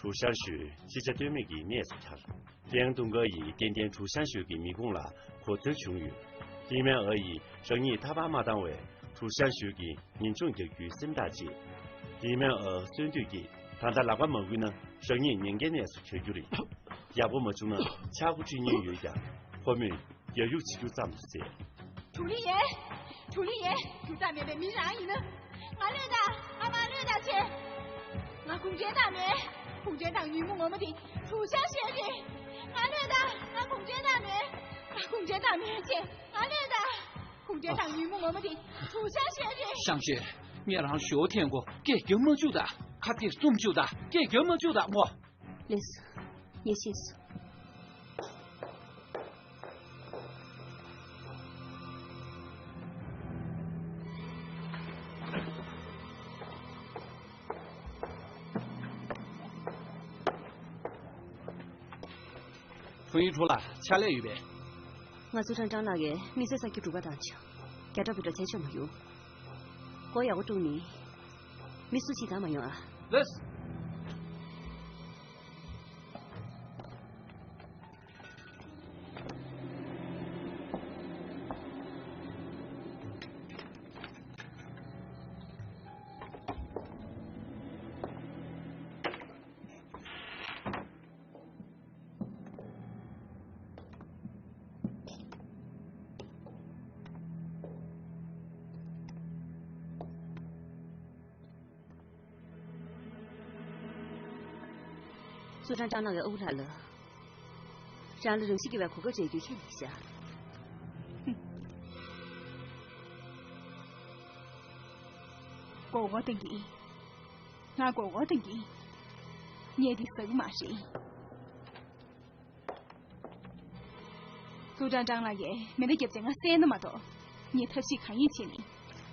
ཁྲུའུ་ཤན་ཞུས་ཅི་བྱ་གཏོལ་མེད་ཀྱི་གནས་སུ་གྱར། ཏེང་ཏུང་ཀ་ཡིས་ཏན་ཏན་ཁྲུའུ་ཤན་ཞུས་ཀྱི་མིག་ཁུང་ལ་གོ་མཚོན་བྱུང་ཡོད། ལི་མན་ཨོ་ཡིས་རང་ཉིད་ཐར་པ་མ་བཏང་བས་ཁྲུའུ་ཤན་ཞུས་ཀྱིས་ཉེན་སྐྱོང་རྒྱག་རྒྱུའི་སེམས་ཐག་བཅད། ལི་མན་ཨོ་གསོན་དུས་ཀྱིས་ད་ལྟ་ལག་པ་མ་འགུལ་ན་རང་ཉིད་ཉེན་ཁའི་གནས་སུ་གྱར་རྒྱུ་རེད། ཡག་པོ་མ་བྱུང་ན་ཆག་སྒོ་ཁྲིད་ཉེན་ཡོད་ཀྱང་ཁོ་མོས་རྒྱག་རྒྱུག་བྱེད་རྒྱུ་ཙམ་དུ་ཟད། ཀྲུའུ་ལི་ཡེ། ཀྲུའུ་ལི་ཡེ། རྒྱུ་ཙམ་མེད་པའི་མི་རང་ཡིན་ན། ང་བློས་བཏང་། ང་མ་བློས་བཏང་བྱས། ང་གུང་ཁྲན་ཏང་མེད། གུང་ཁྲན་ཏང་ཉོན་མོངས་ངོ་མ་དེ་ཁྲུའུ་ཤན་ཞུས་རེད། ང་བློས་བཏང་། ང་གུང་ཁྲན་ཏང་མེད། ང་གུང་ཁྲན་ཏང་མེད་བྱས། ང་བློས་བཏང་། གུང་ཁྲན་ཏང་ཉོན་མོངས་ངོ་མ་དེ་ཁྲུའུ་ཤན་ཞུས་རེད། ཤང་ཤེ། ངས་རང་ཞོ་འཐེན་གོ་སྐད་རྒྱབ་མ་བཅུག་ད། ཁ་གཏད་བཙུམ་བཅུག་ད། སྐད་རྒྱབ་མ་བཅུག་ད་མོ། ལགས་སོ། ངས་ཤེས་སོང་། ཧྥུན་ཡུས་ཁྲུའུ་ལགས་ཕྱག་ལས་ཡོད་པས། ང་ཚོ་ཀྲང་ཀྲང་ལགས་ཀྱིས་མི་ཚེ་གསར་རྒྱག་སྒྲུབ་པ་དང་ཆ། རྒྱ་ཏྲ་བུ་ཏྲ་ཚེ་ཆོག་མ་ཡོང་། སྒོ་ཡག་པོ་དཀྲུགས་ནི། མི་སུ་གཅིག་དང་མ་ཡོང་ཨ། ལགས། སུ་ཀྲང་ཀྲང་ལགས་ཀྱི་ཨ་ཁུ་ལགས་ལ། རང་ལ་རང་ཤི་དགོས་པའི་གོ་སྐབས་སྤྲད་རྒྱུ་ཁས་ལེན་བཞག་མགོ་སྐོར་གཏོང་གི། ང་མགོ་སྐོར་གཏོང་གི། ངས་འདི་ཟ་གི་མ་རེད། ཀྲང་ཀྲང་ལགས་ཀྱིས་མེ་མདའ་བརྒྱབ་རྗེས་ང་བསད་ན་མ་གཏོགས། ངས་ཐབས་ཤེས་གང་ཡིན་བྱས་ནས་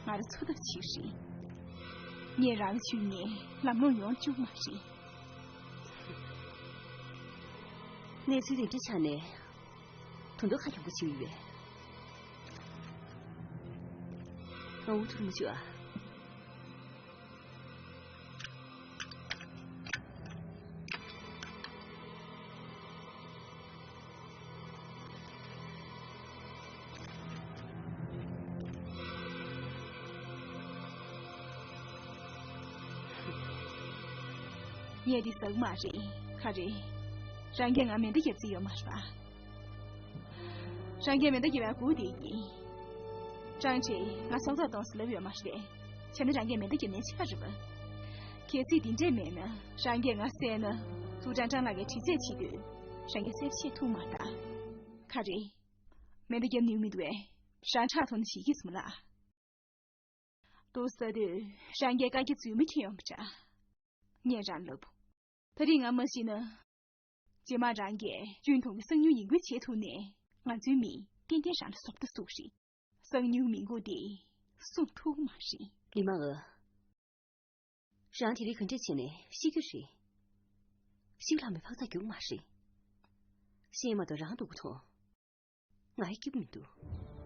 ང་རང་འཚོ་ཐབས་བྱེད་ཀྱི་རེད། ངས་རང་ལ་ཇུས་ངན་ལམ་ལྷོང་ཡོང་བཅུག་མ་རེད། གནས་ཚུལ་དེ་འདྲའི་ཆ་ནས་ད་དུང་ཁ་གྱོང་པོ་བྱེད་ཀྱི་ཡོད་པས། ང་འུ་ཐུག་མི་བྱེད་ཨ། ངས་འདི་ཟ་གི་མ་རེད། ག་རེ། རང་གིས་ང་མེ་མདའ་བརྒྱབ་རྩིས་ཡོད་མ་རེད་པ། རང་གིས་མེ་མདའ་བརྒྱབ་པའི་སྒུག་བསྡད་ཡིན། ཀྲང་ཅེ་ང་སྲོག་ཐག་གཏོང་ཟེར་ལབ་ཡོད་མ་རེད། བྱས་ན་རང་གིས་མེ་མདའ་བརྒྱབ་ནའི་ཆགས་རེད་པ། གལ་སྲིད་འདི་འདྲས་མེད་ན་རང་གིས་ང་བསད་ན། ཐུག་ཀྲང་ཀྲང་ལགས་ཀྱིས་དྲི་རྩད་བྱེད་དུས་རང་གིས་གསལ་པོ་བཤད་ཐུབ་མ་རེད་ད། ག་རེ། མེ་མདའ་བརྒྱབ་ནུས་མི་འདུག་པས། རང་ཁྲག་འཐུང་ན་བྱེད་ཀྱི་སོང་ལ། ལྟོ་ཟ་དུས་རང་གིས་བཀའ་རྒྱ་རྫུན་མ་ཁྱེར་ཡོང་གི་འདྲ། ངས་རང་ལབ། ད་རེས་ང་མ་ཤི་ན། རྗེས་མ་རང་གིས་གཅུན་འཐུང་གི་གསང་ཉུལ་ཡིན་ཁུལ་བྱེད་ཐུབ་ནས། ང་ཚོའི་མིས་ཏན་ཏན་རང་ལ་བཟོ་ལྟ་བཟོ་གི་རེད། གསང་ཉུལ་མི་མགོ་དེ་སྲུང་ཐུབ་ཀྱི་མ་རེད། ལི་མ་ཨོ། རང་དེ་རིང་ག་འདྲས་བྱས་ནས་ཤི་རྒྱུ་རེད། ཤི་ལྷག་མའི་འཕག་འཚག་རྒྱུག་མ་རེད། ཤེས་མ་གཏོགས་རང་སྡུག་པོ་མཐོང་། ང་ཡི་སྐྱིད་པོ་མི་འདུག